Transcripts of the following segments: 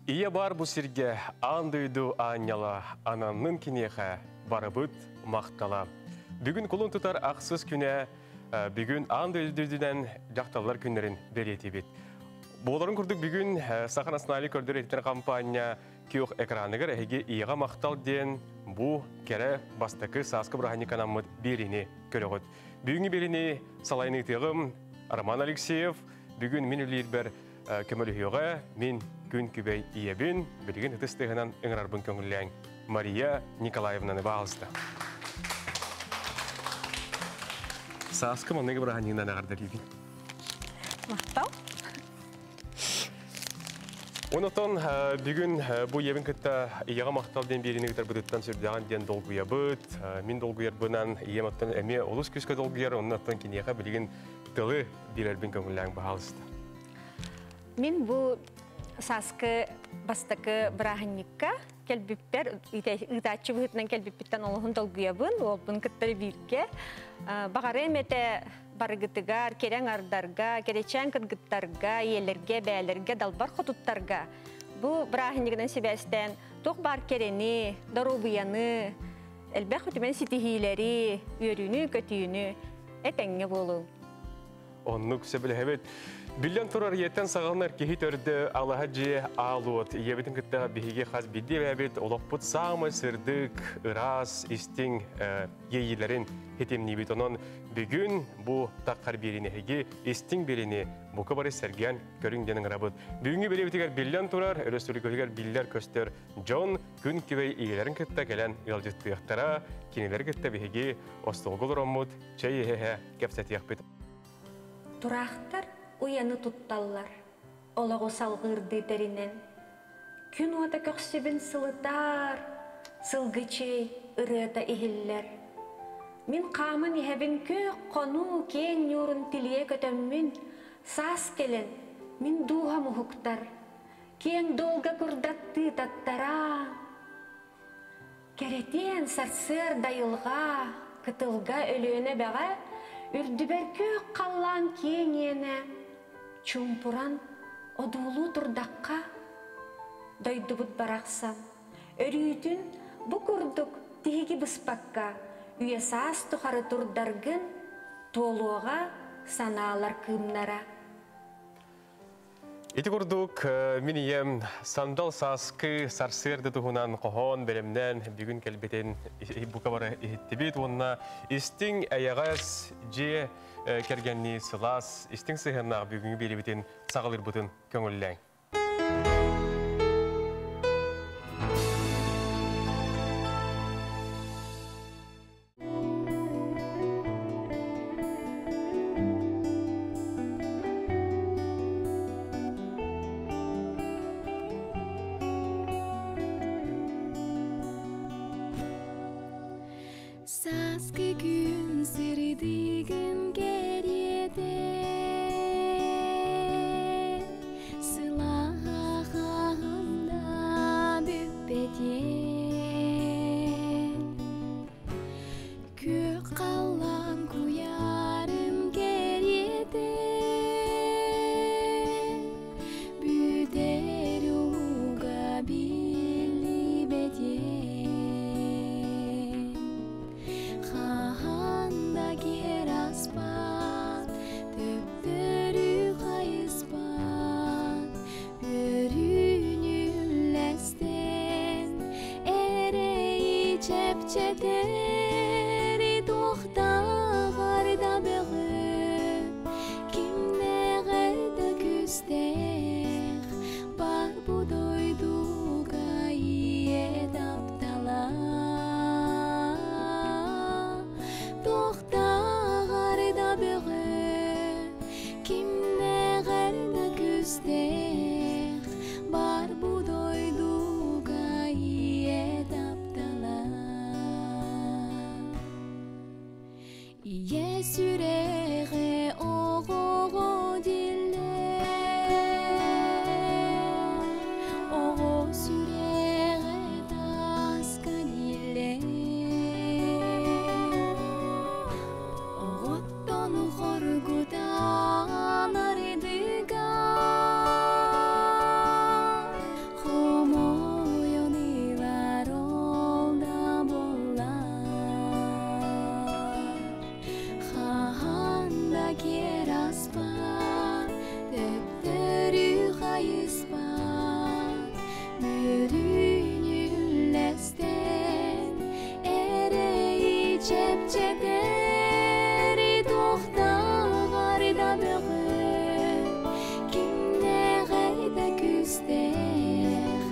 Ийэ бар бу сиргэ аан дойду аанньала, ананнын киниэхэ барыбыт махтала. Бүгүн кулун тутар ахсыс күнэ, бүгүн аан дойду дьахталлар күннэрин бэлиэтиибит. Буоларын курдук бүгүн Саха национальнай көрдөр иһитиннэрэр хампаанньа күөх экраныгар эһиги ийэҕэ махтал диэн бу кэрэ бастакы сааскы бырааһынньыкка анаммыт биэриини көрөҕүт. Бүгүҥҥү биэриини салайын ыытыаҕым Роман Алексеев. Бүгүн мин үлэлиирбэр көмөлөһүөҕэ мин күн күбэй ийэбин, билигин ытыс тыаһынан ыҥырарбын көҥүллээҥ Мария Николаевнаны баҕалыста. Сааскы манныгы бырааһынньыгынан эҕэрдэлиибин. Махтал. Онотон бүгүн бу ийэбин кытта ийэҕэ махтал диэн биэриини ыытарбытыттан сүрдээҕин диэн долгуйабыт. Мин долгуйарбынан ийэм оттон эмиэ олус күүскэ долгуйар, онно оттон киниэхэ билигин тылы биэрэрбин көҥүллээҥ баһаалыста. Мин бу сааскы бастакы бырааһынньыкка кэлбиппэр, ыытааччы быһыытынан кэлбиппиттэн олуһун долгуйабын, уолбун кытта бииргэ. Баҕарыам этэ барыгытыгар, кэрэҥ ардарга, кэрэчээн кыргыттарга, ийэлэргэ, бээлэргэ, далбар хотуттарга бу бырааһынньыгынан сибээстээн туох баар кэрэни, доруобуйаны, элбэх үтүмэн ситиһиилэри, үөрүүнү-көтүүнү этэҥҥэ буолуҥ. Оннук сөбүлэһэбит. Биллэн турар, ийэттэн саҕаланар киһи төрдө алаһа дьиэ аал-уот. Ийэбитин кытта биһиги хас биирдии эбээбит олохпут саамай сырдык, ыраас, истиҥ иэйиилэрин хитимниибит. Онон бүгүн бу таххар биэриини эһиги истиҥ биэриини бука бары сэргээн көрүҥ диэн ыҥырабыт. Бүгүҥҥү биэриибитигэр биллэн турар, өрөспүүбүлүкэтигэр биллэр-көстөр дьон күн күбэй ийэлэрин кытта кэлэн ыалдьыттыахтара. Кинилэри кытта биһиги остуолга олороммут чэй иһэ-иһэ кэпсэтиэхпит. Тураахтар уйаны тутталлар, олоҕу салҕыырдыы тэринэн. Күн уота көхсүбүн сылытар, сылгы чэй ырыата иһиллэр. Мин хааман иһэбин күөх хонуу киэҥ ньуурун тилийэ көтөммүн, саас кэлэн, мин дууһам уһуктар. Киэҥ дуолга курдаттыы таттараа. Кэрэтиэн сарсыарда айылҕа, кытылга Өлүөнэ эбэҕэ, үрдүбэр күөх халлаан киэҥ иэнэ, чуумпуран одуулуу турдахха, дойдубут барахсан, өрүүтүн бу курдук тиһиги быспакка, үйэ-саас тухары турдаргын, туолуоҕа санаалар кыымнара. Ити курдук мин ийэм сандал сааскы сарсыарда туһунан хоһоон бэлэмнээн бүгүн кэлбитин бука бары иһиттибит уонна истиҥ эйэҕэс дьиэ кэргэннии сылаас истиҥ сыһыаннаах бүгүҥҥү биэриибитин саҕалыырбытын көҥүллээҥ. Сааскы күн сырдыгын кэриэтэ Сылааһаҕында бүппэтиэн Күөх халлаан куйаарын кэриэтэ Бүтэр ууга биллибэтиэн Хаһан да киэр аспат, төптөрү хайыспат Үөрүүнү үллэстэн, эрэйи чэпчэтэр туохтааҕар да бөҕө, кимнээҕэр да күүстээх, бар бу дойдуга ийэ таптала. Туохтааҕар да бөҕө, кимнээҕэр да күүстээх, бар бу дойдуга ийэ таптала. чэпчэтэр туохтааҕар да бөҕө, кимнээҕэр да күүстээх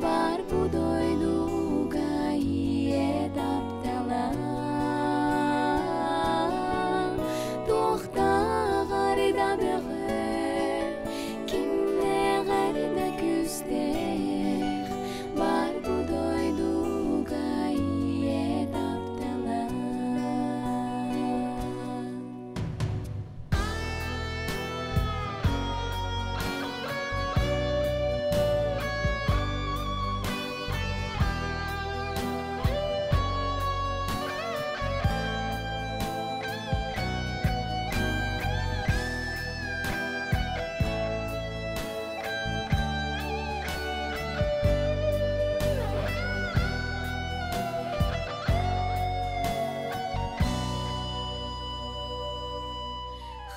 бар бу дойдуга ийэ таптала. Туохтааҕар да бөҕө, кимнээҕэр да күүстээх бар бу дойдуга ийэ таптала.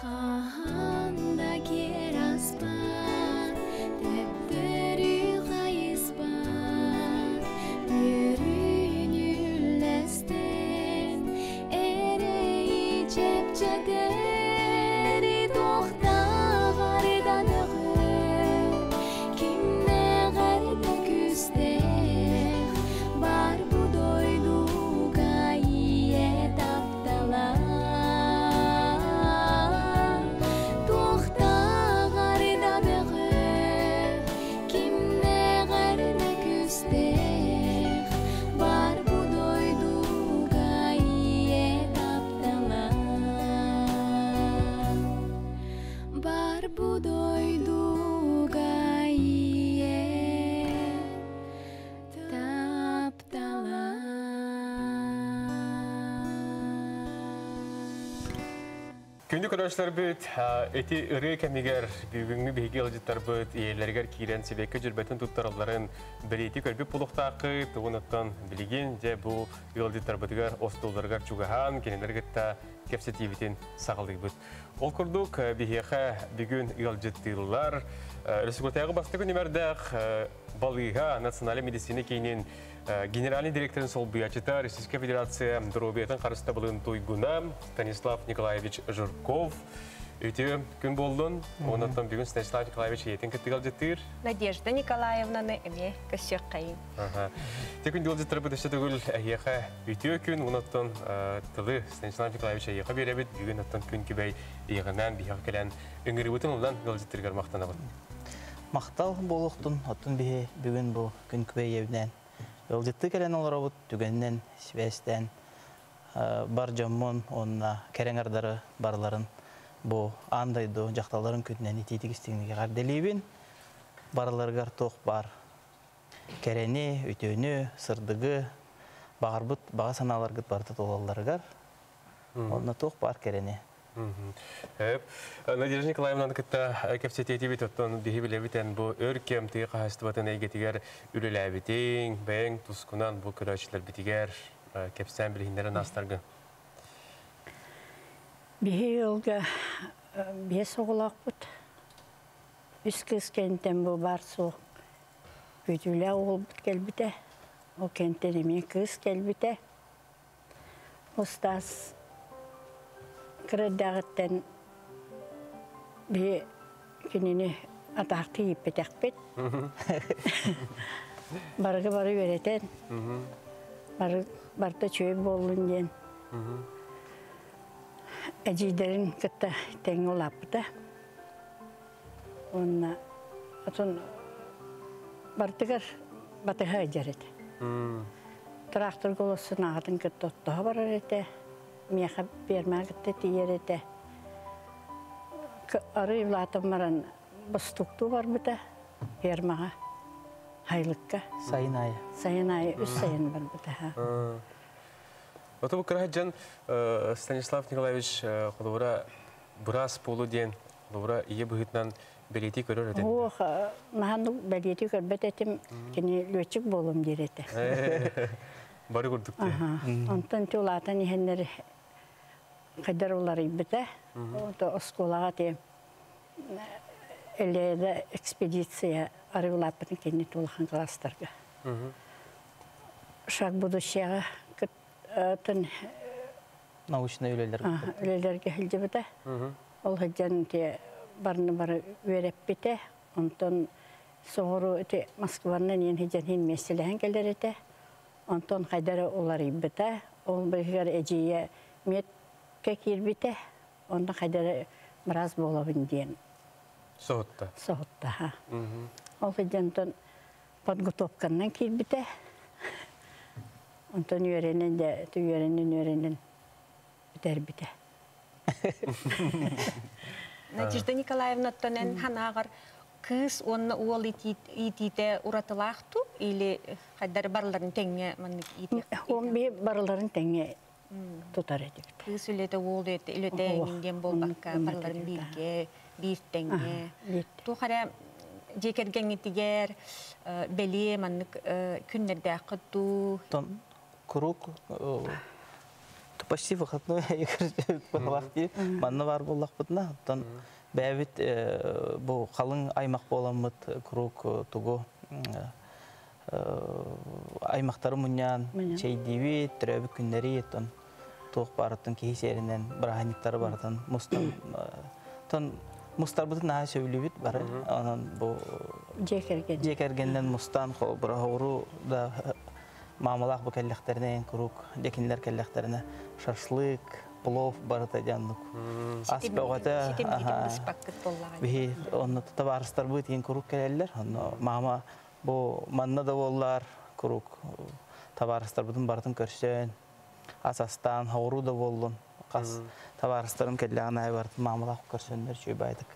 Хаһан да киэр аспат, төптөрү хайыспат, үөрүүнү үллэстэн, эрэйи чэпчэтэр туохтааҕар да бөҕө, кимнээҕэр да күүстээх бар бу дойдуга ийэ таптала. Туохтааҕар да бөҕө, кимнээҕэр да күүстээх бар бу дойдуга ийэ таптала. Бар бу дойдуга ийэ таптала. Күндү көрөөччүлэрбит, эти ырыа кэмигэр бүгүҥҥү биһиги ыалдьыттарбыт ийэлэригэр киирэн сибэкки дьүрбэтин туттаралларын бэлиэтии көрбүт буолуохтааххыт. Тугун билигин дьэ бу ыалдьыттарбытыгар остуолларыгар чугаһаан кинилэр кытта кэпсэтиибитин саҕалыыбыт. Ол курдук биһиэхэ бүгүн ыалдьыттыыллар Республикатааҕы бастакы нүмердээх балыыһа национальнай медицина киинин генеральный директорын солбуйааччыта, Российская Федерация доруобуйатын харыстабылын туйгуна Станислав Николаевич Жирков. Үтүө күн буоллун. Онон бүгүн Станислав Николаевич ийэтин кытта ыалдьыттыыр. Надежда Николаевнаны эмиэ көрсүөххэйиҥ. Те күн ыалдьыттарбыт өссө төгүл эһиэхэ үтүө күн. Онон тылы Станислав Николаевич эйиэхэ биэрэбит. Бүгүн оттон күн күбэй ийэҕинээн биһиэхэ кэлэн ыҥырыыбытын ылан ыалдьыттаргар махтанабыт. Махтал буолуохтун, оттон биһи бүгүн бу күн күбэй ийэбинээн ыалдьытты кэлэн олоробут түгэнинэн сибээстээн бар дьоммун уонна кэрэҥ барыларын бу аан дойду дьахталларын күнүнэн итиитик истиҥник эҕэрдэлиибин. Барыларыгар туох бар кэрэни, үтүөнү, сырдыгы, баҕарбыт баҕа санааларгыт барыта туолалларыгар, онно туох бар кэрэни. Надежда Николаевнаны кытта кэпсэтиэтибит, оттон биһи билэбит бу өр кэм тыа хаһаайыстыбатын эйгэтигэр үлэлээбитиҥ, бэйэҥ тускунан бу көрөөччүлэрбитигэр кэпсээн билиһиннэрэн аастаргын. Биһи ыалга биэс оҕолоохпут. Үс кыыс кэнниттэн бу бар суох күүтүүлээх уолбут кэлбитэ. Ол кэнниттэн эмиэ кыыс кэлбитэ. Устаас кыра эрдээҕиттэн биһи кинини атаахтыы ииппэтэхпит. Барыга бары үөрэтэн, бары барыта үчүгэй буоллун диэн эдьиийдэрин кытта тэҥҥэ улааппыта. Уонна отон барытыгар батыһа сылдьар этэ. Трактор голосун аҕатын кытта оттоһо барар этэ. Миэхэ пиэрмэҕэ кытта тиийэр этэ. Арыы улаатан баран бостууктуу барбыта фермаҕа, Хайлыкка. Сайын аайы. Сайын аайы үс сайын барбыта. Ото бу кыра дьон Станислав Николаевич холобура быраас буолу диэн холобура ийэ быһыытынан бэлиэтии көрөр этин. Ох, наһаа бэлиэтии көрбөт этим, кини летчик буолуом диир этэ. Бары курдук. Онтон улаатан иһэннэр хайдар уларыйбыта. Ото оскуолаҕа те Эледа экспедиция арыы улааппытын кэннэ улахан класстарга. Шаг будущего тын Научный үлэлэр. Үлэлэргэ сылдьыбыта. Ол сылдьан те барны бары үөрэппитэ. Онтон соҕуруу ити Москванан иэн сылдьан иһин миэстэлэһэн кэлэр этэ. Онтон хайдара уларыйбыта. Ол быыһыгар эдьиийэ медкэ киирбитэ. Онно хайдара быраас буолабын диэн Соһутта. Соһутта. Ол сылдьан подготовканан киирбитэ. Онтон үөрэнэн дэ үөрэнэн үөрэнэн бүтэрбитэ. Надежда Николаевнаттан эн ханааҕар кыыс уонна уол иитиитэ уратылаах ту или хайдары барыларын тэҥҥэ маннык иитиэх? Он би барыларын тэҥҥэ тутар этибит. Кыыс үлэтэ, уол үлэтэ эҥин диэн буолбакка, барыларын бииргэ, биир тэҥҥэ. Туох эрэ дьиэ кэргэҥҥитигэр бэлиэ маннык күннэрдээххит дуу? Тон куруук почти выходной манна бар буоллахпытына, оттон бэйэбит бу халыҥ аймах буоламмыт куруук тугу аймахтары мунньаан чэйдиибит, төрөөбүт күннэри, оттон туох барытын киһи сиэринэн бырааһынньыктары барытын мустан тон мустарбытын наһаа сөбүлүүбүт бары. Онон бу дьиэ кэргэн дьиэ кэргэнинэн мустан быраһоору да маамалаах бу кэллэхтэринэ куруук дьэкиннэр кэллэхтэринэ шашлык, плов барыта дьаннук. Ас бөҕөтө. Биһи онно табаарыстарбыт иин куруук кэлэллэр. Онно мама бу манна да буоллар куруук табаарыстарбытын барытын көрсөн, ас астаан, хоҕуруу да буоллун, хас табаарыстарым кэллэҕин аайы барытын маамалаах көрсөннөр үчүгэй баайдык.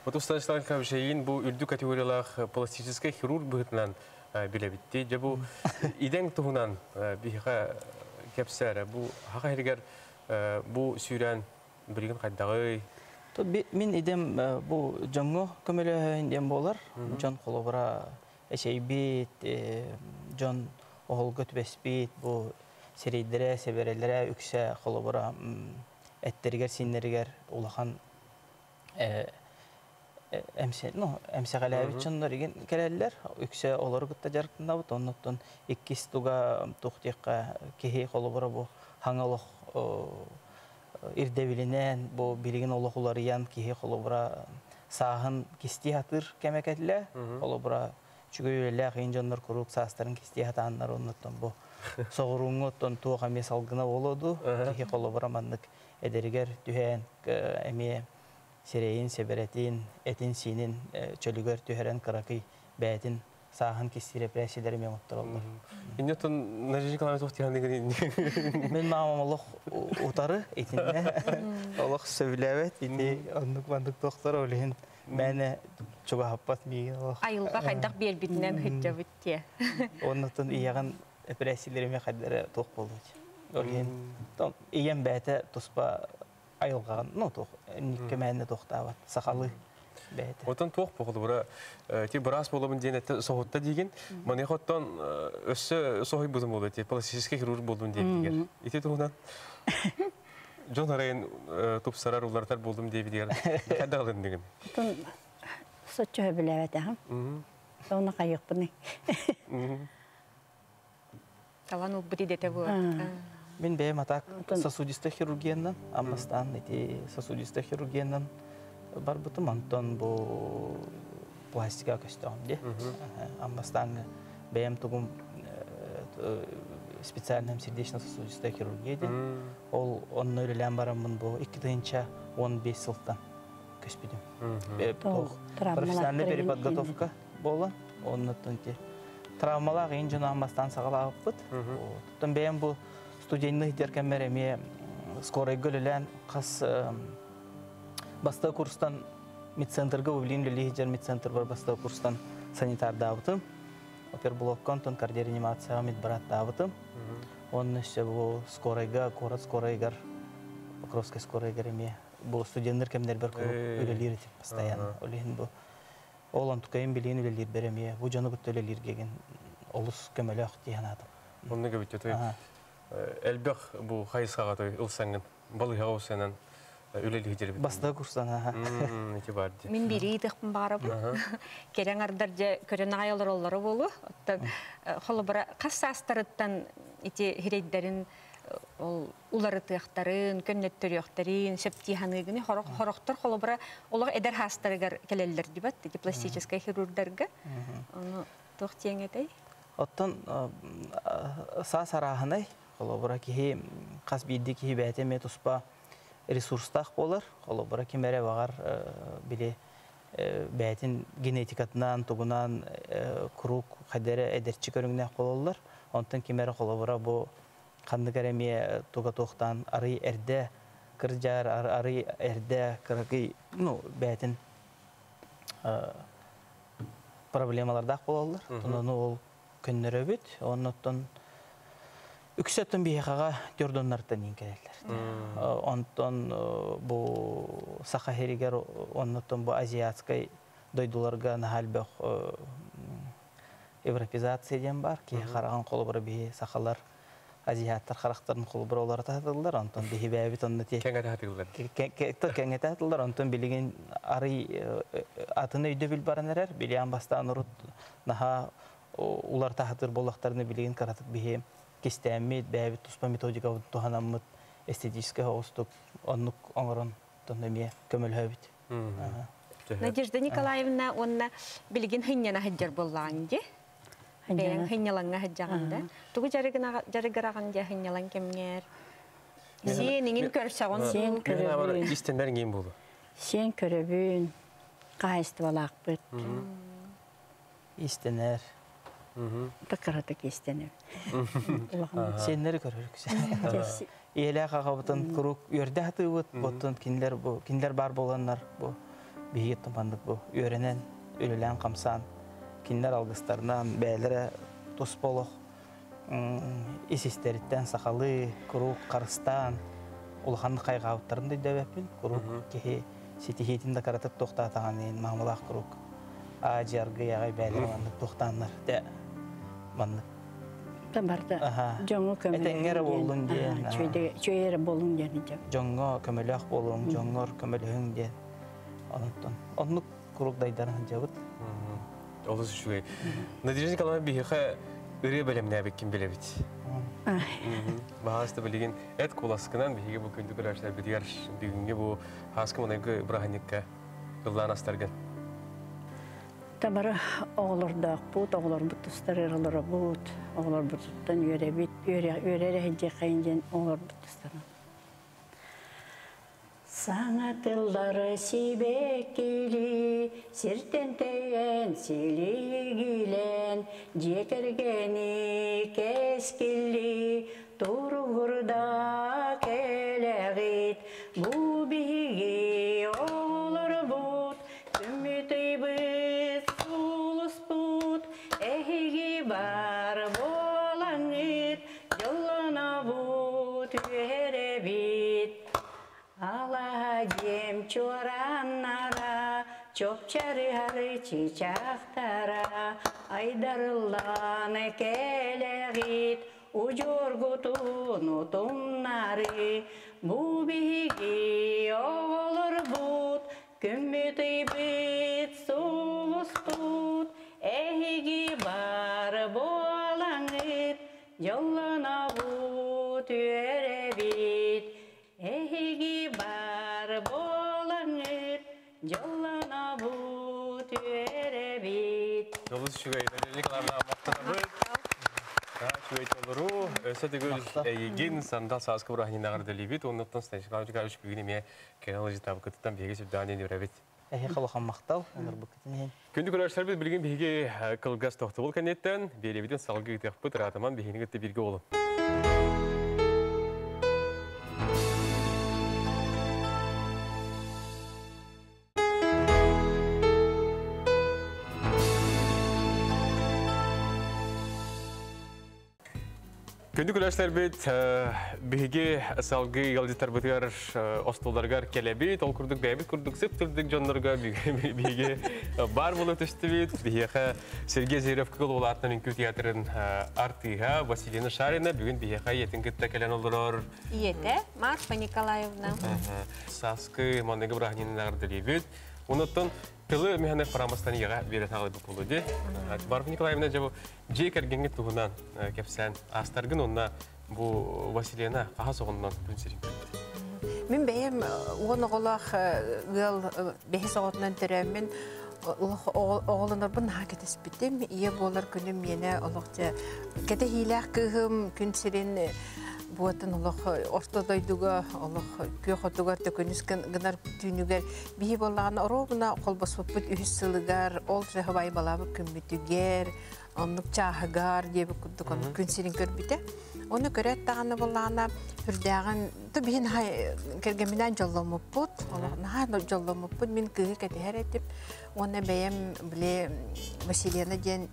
Вот Станислав Николаевич, бу үрдүк категориялаах пластическай хирург быһытынан билэбитти. Дьэ бу идэҥ туһунан биһиэхэ кэпсээрэ. Бу хаха хэригэр бу сүүрэн билигин хайдаҕый? Мин идем бу дьоҥҥо көмөлөһөйүн диэн буолар. Дьон холобура эчэйбит, дьон оһолго түбэспит, бу сирэйдэрэ, сэбэрэлэрэ үксэ холобура эттеригэр, синнэригэр улахан эмсэҕэлээбит дьоннор игин кэлэллэр. Үксэ олору кытта дьарыктанабыт. Оннуттан иккис туга туох диэххэ киһи холобура бу хаҥа олох ирдэбилинэн бу билигин олох уларыйан киһи холобура сааһын кистии хатыыр кэмэ кэллэ. Холобура үчүгэй үлэлээх иин дьоннор куруук саастарын кистии хатааннар оннуттан бу соҕурууҥҥу оттон туох эмиэ салгына буолуо киһи холобура маннык эдэригэр түһээн эмиэ сирэйин, сэбэрэтин, этин-сиинин чөлүгэр түһэрэн кыракый бэйэтин сааһын кистиир эпэрээссийэлэри эмиэ оҥоттороллор. Инньэ Надежда Николаевна туох диэххэ Мин маамам олох утары итиннэ олох сөбүлээбэт ити оннук маннык туохтар ол иһин мээнэ чугаһаппат миигин олох. Айылҕа хайдах биэрбитинэн сылдьабыт диэ. Оннуттан ийэҕин эпэрээссийэлэри хайдары туох буолуо. Ол иһин ийэм бэйэтэ туспа айылҕаҕын ну туох никке мээнэ туохтаабат сахалыы бэйэтэ. Отон туох буолубура ти быраас буолабын диэн этте соһутта диигин. Маныаха оттон өссө соһуйбутум буолуо ти пластический хирург буолдум диэбитигэр. Ити туһунан дьон арайын тупсарар уларытар буолдум диэбитигэр хайдах ылынныгын? Отон соччо сөбүлээбэтэҕим. Оны хайыахпыный. Талан ылбыт идэтэ буолар. Мин бэйэм атак сосудистай хирургиянан, аммастаан ити сосудистай хирургиянан барбытым, онтон бу пластика көстөҕүм дии. Аммастааҥҥа бэйэм тугум специальным сердечно-сосудистая хирургия диэн. Ол онно үлэлээн бараммын бу 2015 сылтан көспүтүм. Профессиональная переподготовка буолан, оннуттан ти травмалаах иин дьону аммастаан саҕалаабыппыт. Оттон бэйэм бу студенный дер кэммэр эмиэ скорайга үлэлээн хас бастакы курстан медцентрга билин үлэлии сылдьар медцентр бар бастакы курстан санитардаабытым. Оперблокка онтон кардиореанимацияҕа медбраттаабытым. Онно өссө бу скорайга, куорат скорайгар, Покровскай скорайгар эмиэ бу студеннар кэмнэрбэр куруук үлэлиир этим постоянно. Ол иһин бу ол онтукайым билигин үлэлиирбэр эмиэ бу дьону кытта үлэлииргэгин олус көмөлөөх дии санаатым. Онно кэбитте той элбэх бу хайысхаҕа той ылсаҥҥын балыыһаҕа ылсанан үлэлии дьэрбит. Бастакы курстан аха. Ити бар дии. Мин бири ыытыахпын баҕарабын. Кэлэн ардар дьэ көрөн аҕай олороллоро буолуо. Оттон холобура хас саастарыттан ити хирэйдэрин Ол уларытыахтарын, көннөттөрүөхтэрин, сөптии ханыгыны хорохтор холобура олох эдэр хаастарыгар келеллер дибат, пластическай хирурдарга. Ону туох диэҥ этэй? Оттон саас арааһынай, холобура киһи хас биирдии киһи бэйэтэ эмиэ туспа ресурстаах буолар. Холобура ким эрэ баҕар били бэйэтин генетикатынан, тугунан куруук хайда эрэ эдэрчи көрүҥнээх буолаллар. Онтон ким эрэ холобура бу ханнык эрэ эмиэ туга туохтаан арый эрдэ кырдьар, арый эрдэ кыракый, ну, бэйэтин проблемалардаах буолаллар. Ону ол көннөрөбүт. Оннуттан үксөттөн биһиэхэҕэ дьордоннартан иин кэлэллэр. Онтон бу Саха сиригэр, оннуттан бу азиатскай дойдуларга наһаа элбэх европизация диэн бар. Киһи хараҕын холобура биһи сахалар азиаттар харахтарын холобура олорото сатыыллар, онтон биһи бэйэбит онно ти Кэҥэтэ сатыыллар. Кэҥэтэ сатыыллар, онтон билигин арый атын өйдөбүл баран эрэр, билиэн бастаан урут наһаа уларыта сатыыр буоллахтарына билигин кыратык биһи кистээммит, бэйэбит туспа методикабытын туһанаммыт эстетическэй оҕустук оннук оҥорон тонно эмиэ көмөлөһөбүт. Надежда Николаевна уонна билигин хынньана сылдьар буоллаҕыҥ дии. Бэйэҥ хынньалаҥҥа сылдьаҕын да. Тугу дьарыгыраҕын дии хынньалаҥ кэмҥэр? Сиэн иҥин көрсөҕүн. Сиэн көрөбүн. Истэннэр иҥин буолу. Сиэн көрөбүн. Хаһаайыстыбалаахпыт. Истэнэр. Такаратык истэнэр. Сиэннэри көрөрүк. Ийэлээх аҕабытын куруук үөрдэ сатыыбыт. Оттон кинилэр бу кинилэр баар буоланнар бу биһиги маннык бу үөрэнэн, үлэлээн хамсаан кинилэр алгыстарынан бэйэлэрэ туспа олох ис истэриттэн сахалыы куруук харыстаан улаханнык хайҕаабыттарын да өйдөөбөппүн. Куруук киһи ситиһиитин да кыратык туохтаатаҕын иһин маамалаах куруук аа-дьаргый аҕай бэйэлэрэ маннык туохтааннар дэ маннык Барда дьоҥҥо Этэҥҥэ эрэ буоллун диэн. Үчүгэй эрэ буолуҥ диэн дьон. Дьоҥҥо көмөлөөх буолуҥ, дьоҥҥор көмөлөһүҥ диэн. Онтон оннук куруук дайдарын сылдьабыт. Олус үчүгэй. Надежда Николаевна биһиэхэ ырыа бэлэмнээбиккин билэбит. Баһаалыста билигин эт куласкынан биһиги бу күндү көрөөччүлэрбитигэр бүгүҥҥү бу Һааскы маҥнайгы бырааһынньыкка ыллаан астаргын. Тамара оҕолордоохпут, оҕолорбут тустар олоробут, оҕолорбутуттан үөрэбит, үөрэ сылдьыаххайын диэн оҕолорбут тустаран. Саҥа тыллары сибэккили, сиртэн тэйэн силигилэн, дьиэ кэргэни кэскилли, туругурда кэлэҕит. Бу биһиги оҕолорбут, күммүт ыйбыт, сулуспут, эһиги бар буолаҥҥыт, дьоллонобут, үөрэбит. Алаһа дьиэм чуорааннара, чопчарыһары чыычаахтара, айдарыллан кэлэҕит, удьуоргутун утумнары, бу биһиги оҕолорбут, күммүт ыйбыт, сулуспут, эһиги бар буолаҥҥыт, дьоллонобут, үөрэбит. Эһиги бар буолаҥҥыт, дьоллонобут, үөрэбит. Олус үчүгэй. Надежда Николаевна махтанабыт. Үчүгэй толору. Өссө төгүл эйигин сандал сааскы бырааһынньыгар дэлибит. Оннуттан Станислав Николаевич бүгүн эмиэ кэлэн ылдьытаабыккытыттан биһиги сүрдээх үөрэбит. Эһиэхэ улахан махтал, ыҥырбыккытын иһин. Күндү көрөөччүлэрбит билигин биһиги кылгас тохтобул кэнниттэн биэриэбитин салгыы ыытыахпыт, ыраатаман биһигини кытта бииргэ буолун. Күндү күлэштэрбит, биһиги салгыы ыалдьыттарбытыгар остуолларыгар кэлэбит. Ол курдук бэйэбит курдук сып-сырдык дьоннорго биһиги бар буола түстүбүт. Биһиэхэ Сергей Зверев Кыл улаатынан үҥкүү театрын артыыһа Василина Шарина бүгүн биһиэхэ ийэтин кытта кэлэн олорор. Ийэтэ Марфа Николаевна. Сааскы манныгы бырааһынньыгын эҕэрдэлиибит. Онуттан тылы миһаны парамастан ийэҕэ биэрэ саҕалыйбыт буолуо дии. Марфа Николаевна дьэ бу дьиэ кэргэҥҥит туһунан кэпсээн аастаргын уонна Бу Василена хаһа соҕуннан күн сирин көрдө. Мин бэйэм уон оҕолоох ыал бэһис оҕотунан төрөөммүн оҕолонорбун наһаа кэтэспитим. Ийэ буолар күнүм миэнэ олох дьэ кэтэһиилээх кыыһым күн сирин буотун олох орто дойдуга олох күөх отугар төкүнүс гынар түүнүгэр биһи буоллаҕына оруобуна холбоспуппут үһүс сылыгар ол сыһабай балаабыт күммүтүгэр оннук чааһыгар диэбит курдук оннук күн сирин көрбүтэ. Ону көрөөт даҕаны буоллаҕына үрдээҕин ту биһин кэргэмминээн дьолломмуппут, наһаа дьолломмуппут мин кыыһы кэтэһэр этим. Уонна бэйэм били Василена диэн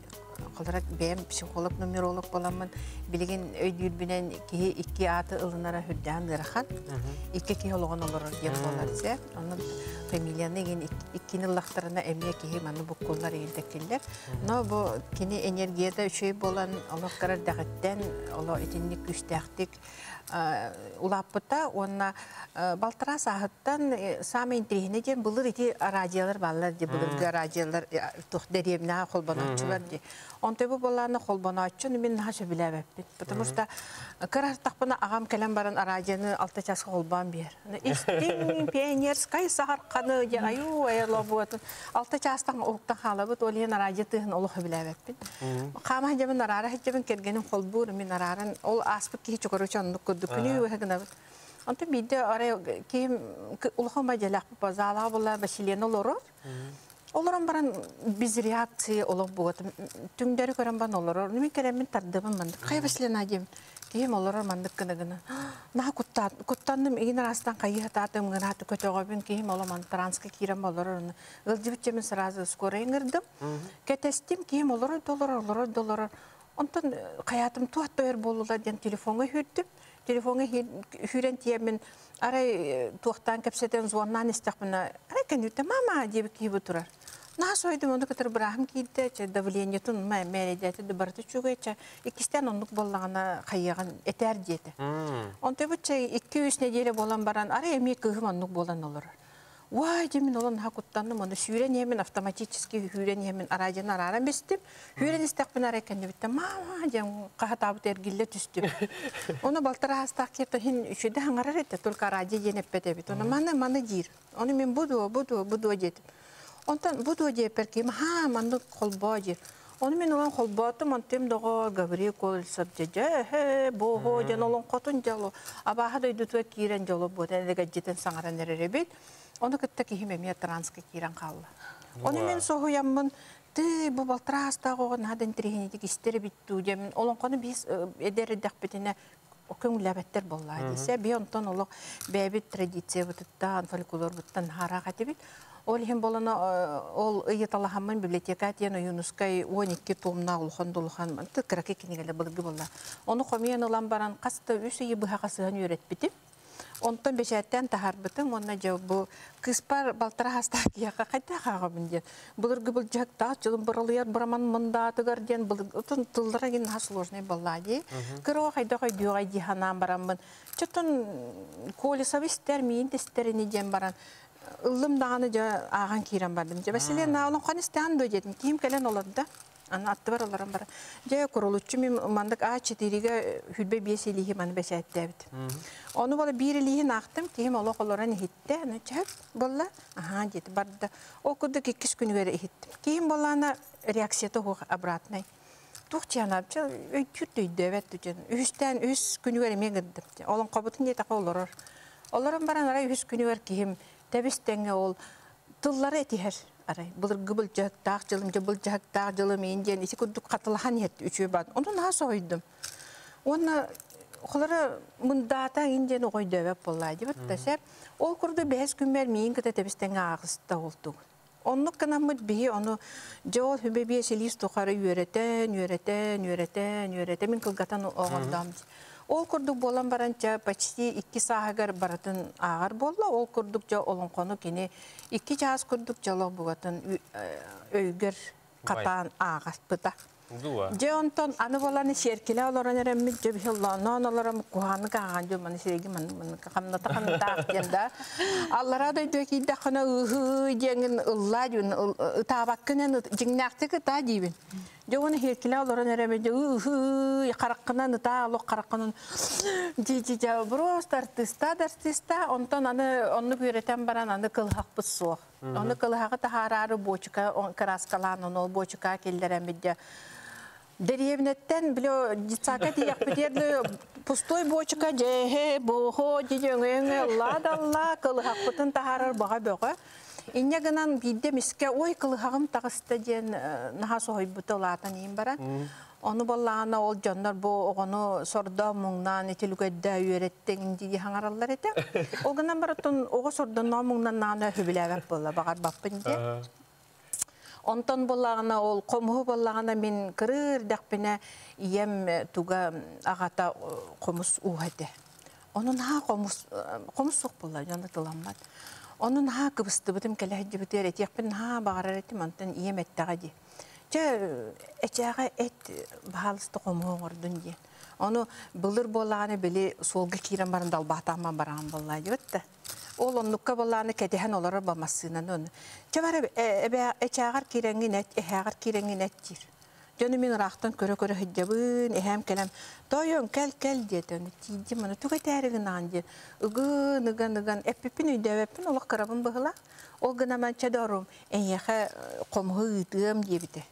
холорок бэйэм психолог-нумеролог буоламмын билигин өйдүүрбүнэн киһи икки ааты ылынара үрдээн ыарахан. Икки киһи олоҕун олорор диэн буолар дьэ. Онон фамилияны игин иккини ыллахтарына эмиэ киһи маны буккуллар игин тэккиллэр. Но бу кини энергията үчүгэй буолан олох кыра эрдэҕиттэн оло итинник күүстээхтик улааппыта уонна балтараа сааһыттан самый интириэһинэй диэн былыр ити радиолар бааллар ди былыргы радиолар туох дэриэбинэҕэ холбонооччулар ди онто бу буоллаана холбонооччуну мин наһаа сөбүлээбэппин потому что кыра аҕам кэлэн баран радионы алта часка холбоон биэр истиҥ пионерскай саһарханы диэн аюу айылобуотун алта чаастан уһуктан хаалабыт ол иһин радио тыһын олох сөбүлээбэппин хаама дьабын араара хajjabын кэргеним холбуур мин арааран ол ааспыт киһи чукоручу оннук курдук күнү үөһэ гынабыт. Онтон биирдэ арай киһим улахан бадьалаах залаға була Василена олорор. Олорон баран без реакции олох буот. Түҥдөрү көрөн бан олорор. Мин кэлэммин тардыбын мандык. Кай Василена дием. Киһим олорор мандык гына гына. Наһаа куттанным игин арастан кайы хатаатым гына көтөҕөбүн киһим оломан транска киирэн олорор. Ылдьыбытчамын сразу скорая ыҥырдым. Кэтэстим киһим олорор долорор олорор долорор. Онтон хаятым туат тойор болулар диэн телефоҥҥа хүрдүм. Телефоҥҥа хүрэн тиэмин арай туохтаан кэпсэтэн звоннаан истэхпинэ арай кэнүтэ мама диэбит киһи турар. Наһаа сойдум ону кытары бырааһым киирдэ, чэ давлениетын ма мээрэдээти барыта үчүгэй чэ иккистэн оннук буоллаҕына хайыаҕын этээр диэтэ. Онто бу чэ 2-3 неделя буолан баран арай эмиэ кыыһым оннук буолан олорор. Уай димин олон наһаа куттанным, оны сүүрэн иһэмин автоматически сүүрэн иһэмин араадьаны арааран бистим. Сүүрэн истэхпин арай кэннибиттэн мама диэн хаһатаабыт эргиллэ түстүм. Оны балтара хастаах киэртэн хин үчүдэ хаҥарар этэ, только радио диэн эппэт эбит. Оны маны маны диир. Оны мин буду буду буду диэтим. Онтон буду диэппэр ким ха маннык холбоо диир. Оны мин улан холбоотум, онтум доҕор Гаврил Колесов дьэ бого диэн олон хотун дьоло. Абааһа дойдутугар киирэн дьоло буотан элэгэдьитин саҥаран эрэр эбит. Оны кытта киһим эмиэ транска киирэн хаалла. Оны мен соһуйаммын ты бу балтара хастаах оҕо наһаа да интэриэһинэйдик истэр эбит дуу диэмин олоҥхону биис эдэр эрдэхпитинэ көҥүллээбэттэр буоллаа дии. Би онтон олох бэйэбит традициябытыттан, фольклорбуттан хараах этибит. Ол иһин болана ол ыйыталаһаммын библиотека диэн Ойуунускай 12 томнаах улахан дулахан кыракый кинигэлэр былыргы буолла. Ону хомуйан ылан баран хас да үс ыйы быһа сыһан үөрэппитим. Онтон бэчээттэн таһаарбытым уонна дьэ бу кыыспар балтара хастаах киһиэхэ хайдах ааҕабын диэн. Былыргы былдьаһыктаах дьылым быралыйар быраман мындаатыгар диэн былыргы тыллара гин наһаа сложный буоллаа дии. Кыра хайдах өйдүөҕэй дии санаан бараммын. Чотон Колесов истэр, миин тестерини диэн баран ыллым даҕаны дьэ ааҕан киирэн бардым. Дьэ Василина олоҥхону истэҕин дуо диэтим. Киһим кэлэн олордо. Аны аттыбар олорон баран. Дьэ курулуччу мин маннык А4-ге хүрбэ биэс илииһи маны бэчээттээбит. Ону бола биир илииһин аахтым, киһим олох олорон иһиттэ. Аны чэп буолла. Аһаа диэти барда. Ол курдук иккис күнүгэр иһиттим. Киһим буоллаана реакцията уһуох обратный. Туох чыанаабыча өйдүүр да өйдөөбөт дьон. Үһүстээн үһүс күнүгэр эмиэ гырдым. Олоҥхобутун диэтэхэ олорор. Олорон баран арай үһүс күнүгэр киһим тэбис тэҥҥэ ол тыллары этиһэр. Арай былыргы былдьаһыктаах дьылым, дьэ былдьаһыктаах дьылым иин диэн ити курдук хатылаһан иһэт үчүгэй баат. Ону наһаа соһуйдум. Уонна холоро мындаата иин диэн оҕо өйдөөбөт буоллаа диэбит да сэ. Ол курдук бэһис күммэр миин кыта тэбис тэҥҥэ ааҕыста олтугун. Оннук гынаммыт биһи ону дьэ ол хүбэ биэс илиис тухары үөрэтэн, үөрэтэн, үөрэтэн, үөрэтэн мин кылгатан оҕордоом. Ол курдук буолан баран чэ почти икки сааһыгар барытын ааҕар буолла. Ол курдук дьэ олоҥхону кини икки чаас курдук дьолох бугатын өйгөр хатаан ааҕаспыта. Дьэ онтон аны болан сиэркилэ олорон эрэммит дьэ биһиллоонноон олорон куһааны кааҕан дьэ маны сирэги маны хамната хамнатаах диэн да. Аллара дойдуга киирдэххинэ ыһыы диэҥин ыллаа диэн ытаабаккынан дьиҥнээхтик ытаа диибин. Дьэ уонна иһиэркилэ олорон эрэ дьэ ыы хараххынан ытаа олох хараххынан дьи дьи дьэ просто артыыстаа да артыыстаа онтон аны оннук үөрэтэн баран аны кылыһахпыт суох. Ону кылыһаҕы таһаараары буочука кырааскалаан ону ол буочука киллэрэммит дьэ Дэриэбинэттэн били детсадка тиийэхпитигэр пустой буочука дьээһэ буохо дьи өҥө ыллаа да ыллаа кылыһахпытын таһаарар баҕа бөҕө. Инньэ гынан биирдэ эмискэ ой кылыһаҕым таҕыста диэн наһаа соһуйбута улаатан иһин баран. Ону буоллаҕына ол дьоннор бу оҕону сордоон муҥнаан итилүгэйдээ үөрэттиҥ дии хаҥараллар этэ. Ол гынан баран оҕо сордонноон муҥнаннаҕына сөбүлээбэт буолла баҕарбаппын диэн. Онтон буоллаҕына ол хомуһу буоллаҕына мин кырыы эрдэхпинэ ийэм туга аҕата хомус ууһа этэ. Ону наһаа хомус хомус суох буолла дьон ытыламмат. Ону наһаа кыбыстыбытым кэлэ сылдьыбытыгар этиэхпин наһаа баҕарар этим онтон ийэм эттэҕэ дии. Чэ эчээҕэ эт баһаалыста хомуһу оҥордун диэн. Ону былыр буоллаҕына били суолга киирэн баран далбаатаамман бараҕын буоллаа диэбит да. Ол оннукка буоллаҕына кэтэһэн олорор ба массыынаны ону. Чэ бара эбээ эчээҕэр киирэҥҥин эт, эһээҕэр киирэҥҥин эт диир. Дьону мин ыраахтан көрө-көрө сылдьабын, эһээм кэлэн, «Тоойуом, кэл-кэл» диэтэ. Ону тиийдим, аны тугу этээри гынаҕын диэн ыгын, ыган, ыган эппиппин өйдөөбөппүн, олох кырабын быһыылаах. Ол гынан баран, чэ доҕорум, эйиэхэ хомуһу ыытыам диэбитэ.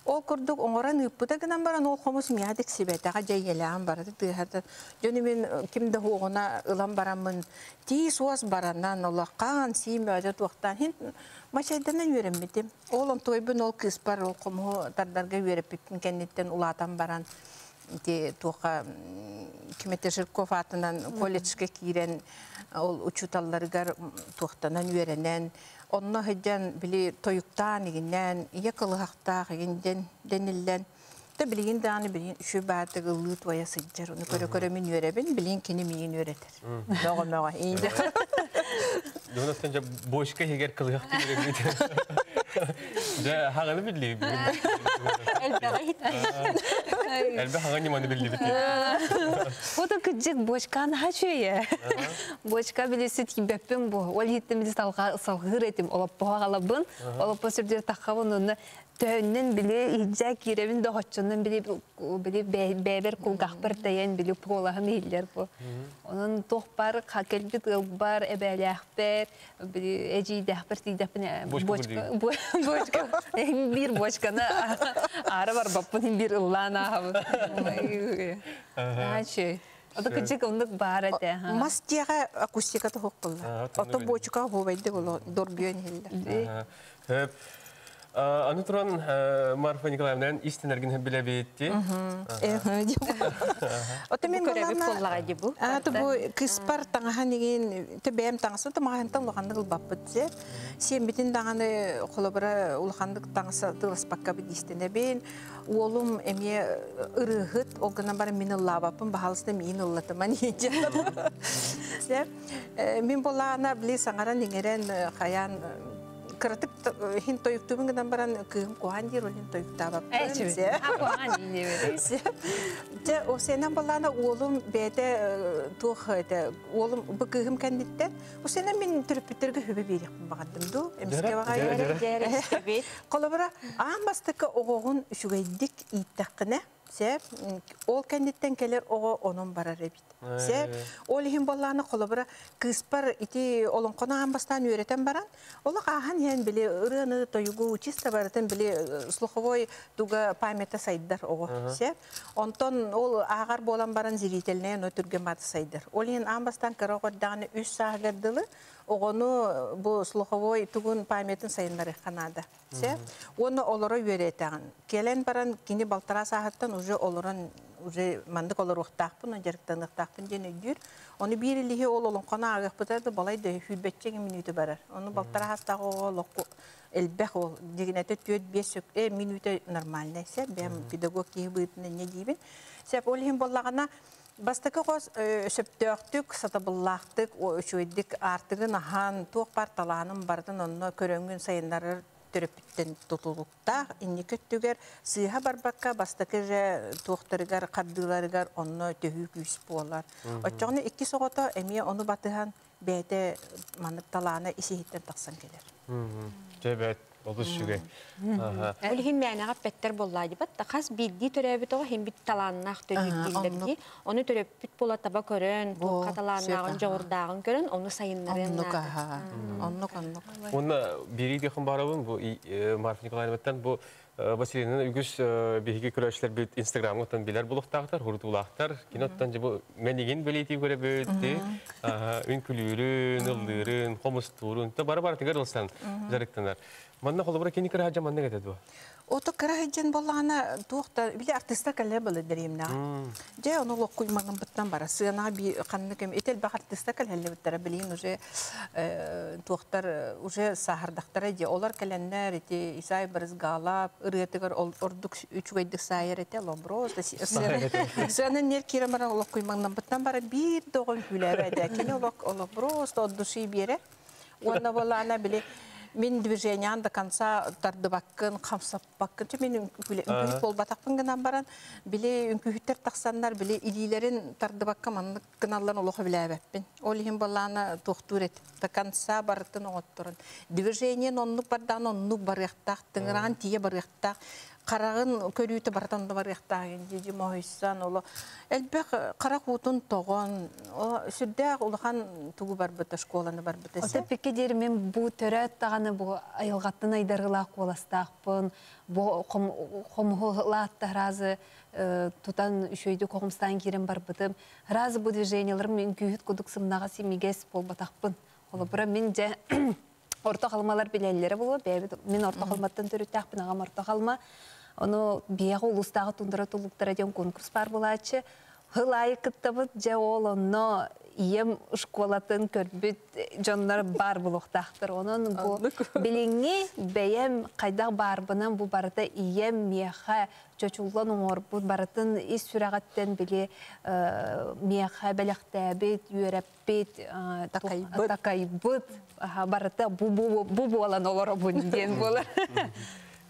Ол курдук оҥорон ыыппыта гынан баран ол хомус миэхэ тиксибэтэҕэ дьэ ийэлээҕим барыта тыаһата дьону мин ким да уоҕуна ылан бараммын тиис уос баранан олоххаан сиим бөҕөтө туохтаан хин мачайданан үөрэммитим. Ол онтуойбун ол кыыспар ол хомуһу тардарга үөрэппиппин кэнниттэн улаатан баран ити туохха Киметэ Жирков аатынан колледжка киирэн ол учууталларыгар туохтанан үөрэнэн онно сылдьан били тойуктаан игиннээн ийэ кылыһахтаах игин дэн дэниллэн да билигин даҕаны билигин үчүгэй баардык ыллыы туойа сылдьар ону көрө-көрө мин үөрэбин билигин кини миигин үөрэтэр мөҕө мөҕө иинде Дьонаттан дьэ бочка иһигэр кылыһах тиэрэммит. Дьэ хаҕаны билли. Элбэҕи иһиттим. Элбэх хаҕа ньыманы биллибит. Ото кыдьык бочканы хачуйа. Бочка билиси тиийбэппин бу. Ол иһиттэн били салҕыыр этим. Олоппоһо аҕалабын. Олоппос үрдүгэр таххабын онно төһөннөн били иһдьээ киирэбин да хоччоннон били били бэйбэр кулгахпар тэйэн били куолаһым иһиллэр бу. Онон туох бар кэлбит ыалбар эбээлээхпэр били эдьиийдээхпэр тиийдэхпинэ бочка бочка биир бочканы аара барбаппын биир ыллаан ааһабын. Аачы. Ото кычык оннук баар этэ. Мас дьиэҕэ акустика тоһук буолла. Ото буочука хуубайдык оло доргуйан иһиллэр. Хөп. Аны туран Марфа Николаевна истинэргин билэбитти. Ото мен Көрөбүт буоллаҕа дии бу. А то бу кыспар таҥаһан игин те бэйэм таҥасын тамаһантан улаханнык ылбаппыт же. Сиэмбитин даҕаны холобура улаханнык таҥаса тыласпакка бит истэнэбин. Уолум эмиэ ырыаһыт, ол гынан баран мин ыллаабаппын, баһаалыста миин ыллатыман иһдьэ. Мин буоллаҕына били саҥаран иҥэрэн хайаан кыратык хин тойуктуубун гынан баран кыыһым куһаан диир, ол иһин тойуктаабаппын. Дьэ, осенан балаана уолум бэйэтэ туох этэ, уолум бу кыыһым кэнниттэн, осенан мин төрөппүттэргэ хүбэ биэриэхпин баҕардым дуу, эмискэ баҕайы. Холобура, аан бастакы оҕоҕун үчүгэйдик ииттэххинэ, сэ, ол кэнниттэн кэлэр оҕо онон барар эбит. Сэ, ол иһин буоллаҕына холобура кыыспар ити олоҥхону аан бастаан үөрэтэн баран, олох ааһан иһэн били ырыаны, тойугу чисто барытын били слуховой туга памята сайдар оҕо. Сэ, онтон ол ааҕар буолан баран зрительнэй ону түргэн бааты сайдар. Ол иһин аан бастаан кыра оҕо эрдэҕинэ үс сааһыгар дылы оҕону бу слуховой тугун памятын сайыннарыахха наада. Сэ, уонна олоро үөрэтэҕин. Кэлэн баран кини балтараа сааһыттан уже олорон уже маннык олоруохтаахпын, дьарыктаныахтаахпын диэн өйдүүр. Ону биир илиһи ол олоҥхону ааҕыахпыта да балай да сүүрбэччэ мүнүүтэ барар. Ону балтараа саастаах оҕо олоххо элбэх ол дьигинэтэ 4-5 мүнүүтэ нормальный сэ бэйэм педагог киһи быһыытынан инньэ диибин. Сеп ол иһин буоллаҕына бастакы хос сөптөөхтүк, сатабыллаахтык, үчүгэйдик аартыгын аһан, туох баар талаанын барытын онно көрөҥҥүн сайыннарар төрөппүттэн тутулуктаах инники өттүгэр сыыһа барбакка бастакы же туохтарыгар хардыыларыгар онно төһүү күүс буолар. Оччоҕуна иккис оҕото эмиэ ону батыһан бэйэтэ маннык талаана ис иһиттэн тахсан кэлэр. Дьэ бэт. Олус үчүгэй. Ол иһин мээнэҕэ эппэттэр буоллаа дибат да хас биирдии төрөөбүт оҕо иһин бит талааннаах төрүүр дииллэр дии. Ону төрөппүт буола таба көрөн, туохха талааннааҕын, дьоҕурдааҕын көрөн, ону сайыннарыан наада. Оннук, оннук. Уонна биирии диэххин баарабын бу Марфа Николаевнаттан бу Василина үгүс биһиги көрөөччүлэрбит Инстаграмҥа билэр булуохтаахтар, хурутуулаахтар. Кини оттон бу мэнигин бэлиэтии көрөбүт, үҥкүлүүрүн, ыллыырын, хомустуурун, бары барытыгар ылсан дьарыктанар. Манна холобура кини кыра сылдьан маннык этэ дуо? Ото кыра сылдьан буоллаҕына туох да били артыыстар кэллэр былыр дэриэмнэҕэ. Дьэ ону локкуй маҥаммыттан бара сыанаҕа би ханнык кэм ити элбэх артыыстар кэлэллибиттэрэ билигин уже туохтар уже сааһырдахтара дии олор кэлэннэр ити Исай Брызгалап ырыатыгар ордук үчүгэйдик саайар этэ ломброс сыана нер киирэн баран олох куймаҥнаммыттан бара биир да оҕо үҥкүүлээбэт кини олох олоброс от души биэрэ уонна буолаана били мин движениያን до конца тардыбаккын, хамсаппаккын. Чэ мин үҥкүүһүт буолбатахпын гынан баран, били үҥкүүһүттэр тахсаннар, били илиилэрин тардыбакка маннык гыналларын олох билээбэппин. Ол иһин буоллаана туохтуур этим. До конца барытын оҥотторон. Движениен оннук бардаан оннук барыахтаах, тыҥыраан тиийэ барыахтаах, хараҕын көрүүтэ барытын да барыахтаах дии моһуйсан оло элбэх харах уутун тоҕон сүрдээх улахан тугу барбыта школаны барбыта. Ота пикки диэри мин бу төрөөт даҕаны бу айылҕаттан айдарыылаах куоластаахпын, бу хомуһу разы тутан үчүөйдүк хомустаан киирэн барбытым. Разы бу движенияларым үҥкүүһүт кудук сымнаҕас имигэс буолбатахпын. Холобура мин дьэ орто халмалар билэллэрэ буолуо, бэйэбит мин орто халматтан төрүттээхпин, аҕам орто халма. Ону биэҕэ улуустааҕы тундара туллуктара диэн конкурс баар буолааччы. Хыл аайы кыттабыт, дьэ ол онно ийэм школатын көрбүт дьоннор баар буолуохтаахтар. Онон бу билиҥҥи бэйэм хайдах баарбынан бу барыта ийэм миэхэ чочуллан оҥорбут барытын ис сүрэҕиттэн били миэхэ бэлэхтээбит, үөрэппит, такайбыт, такайбыт барыта бу бу буолан олоробун диэн буолар.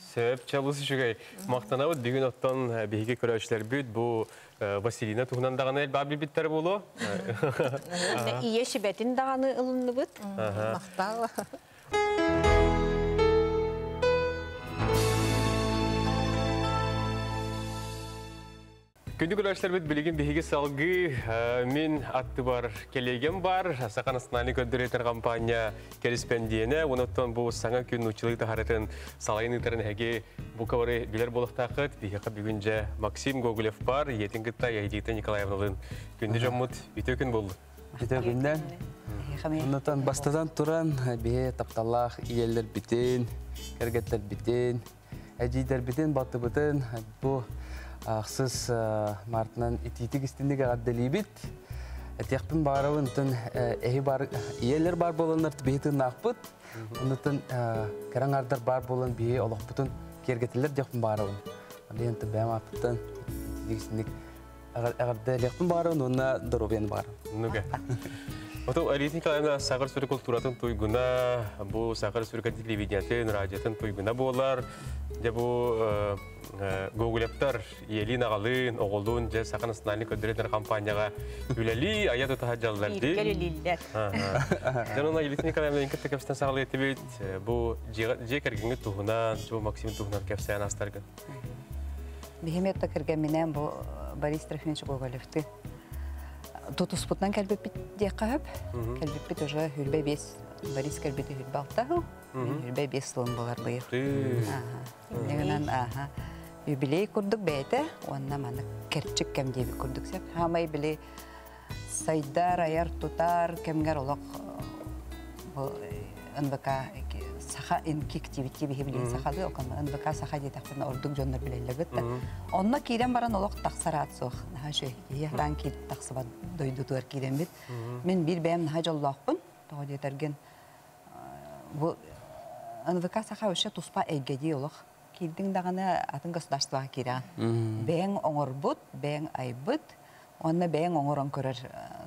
Сөп, чалыс үчүгэй. Мактанабыт бүгүн оттон биһиги көрөөччүлэрбит бу Василина туһунан даҕаны элбэх билбиттэр буолуо. Ийэ сүбэтин даҕаны ылынныбыт. Махтал. Күндү көрөөччүлэрбит билигин биһиги салгыы мин аттыбар кэлиэгем бар Саха национальный көрдөрөтөр компания кэриспэндиэнэ онуттан бу саҥа күн нууччалыы таһарытын салайын ыытарын эһиги бу кабары билэр буолуохтааххыт. Биһиэхэ бүгүн дьэ Максим Гоголев бар ийэтин кытта Яйдита Николаевналыын күндү дьоммут үтүө күн буоллун. Үтүө күннэн. Оннотон бастатан туран биһи тапталлаах ийэлэрбитин, кэргэттэрбитин, эдьиийдэрбитин, балтыбытын бу ахсыс мартынан итиитик истинник эҕэрдэлиибит. Этиэхпин баарабын тын эһи бар ийэлэр бар буоланнар биһи тыыннаахпыт. Оннотон кэрэҥ ардар бар буолан биһи олохпутун киэргэтилэр диэхпин баарабын. Алиен тын бэйэм ааппыттан итиитик истинник эҕэрдэлиэхпин баарабын уонна доруобуйаны баарабын. Ну-ка. Ото Алиса Николаевна Сахар Республика культуратын туйгуна, бу Сахар Республика телевидениятын, радиотын туйгуна буолар. Дьэ бу Гоголевтар ийэлиин аҕалыын, оҕолуун дьэ Саха национальный көрдөрөр компанияҕа үлэлии, айа тута сылдьаллар дии. Бииргэ үлэлииллэр. Дьон онно Елена Николаевна кытта кэпсэтэн саҕалыы этибит. Бу дьиэ кэргэҥҥит туһунан, бу Максим туһунан кэпсээн астаргын. Биһим это кэргэмминээн бу Борис Трофимович Гоголевты тутуспутунан кэлбиппит диэххэ сөп. Кэлбиппит уже хүрбэ биэс, Борис кэлбитэ хүрбэ алта сыл, мин хүрбэ биэс сылым буолар быйыл. Инньэ аха юбилей курдук бэйэтэ уонна маннык кэрчик кэм диэбит курдук сөп. Хаамай били сайдар, айар, тутар кэмгэр олох бу НВК саха инкик диэбит биһи билигин сахалыы окон НВК саха диэтэхпинэ ордук дьоннор билэллэр да. Онно киирэн баран олох тахсар аат суох. Наһаа үчүгэй. Киһи киир тахсыбат дойдутугар киирэммит. Мин биир бэйэм наһаа дьоллоохпун. Тоҕо диэтэргин бу НВК саха вообще туспа эйгэдии олох. Киирдиҥ даҕаны атын государствоҕа киирэҕин. Бэйэҥ оҥорбут, бэйэҥ айбыт, уонна бэйэҥ оҥорон көрөр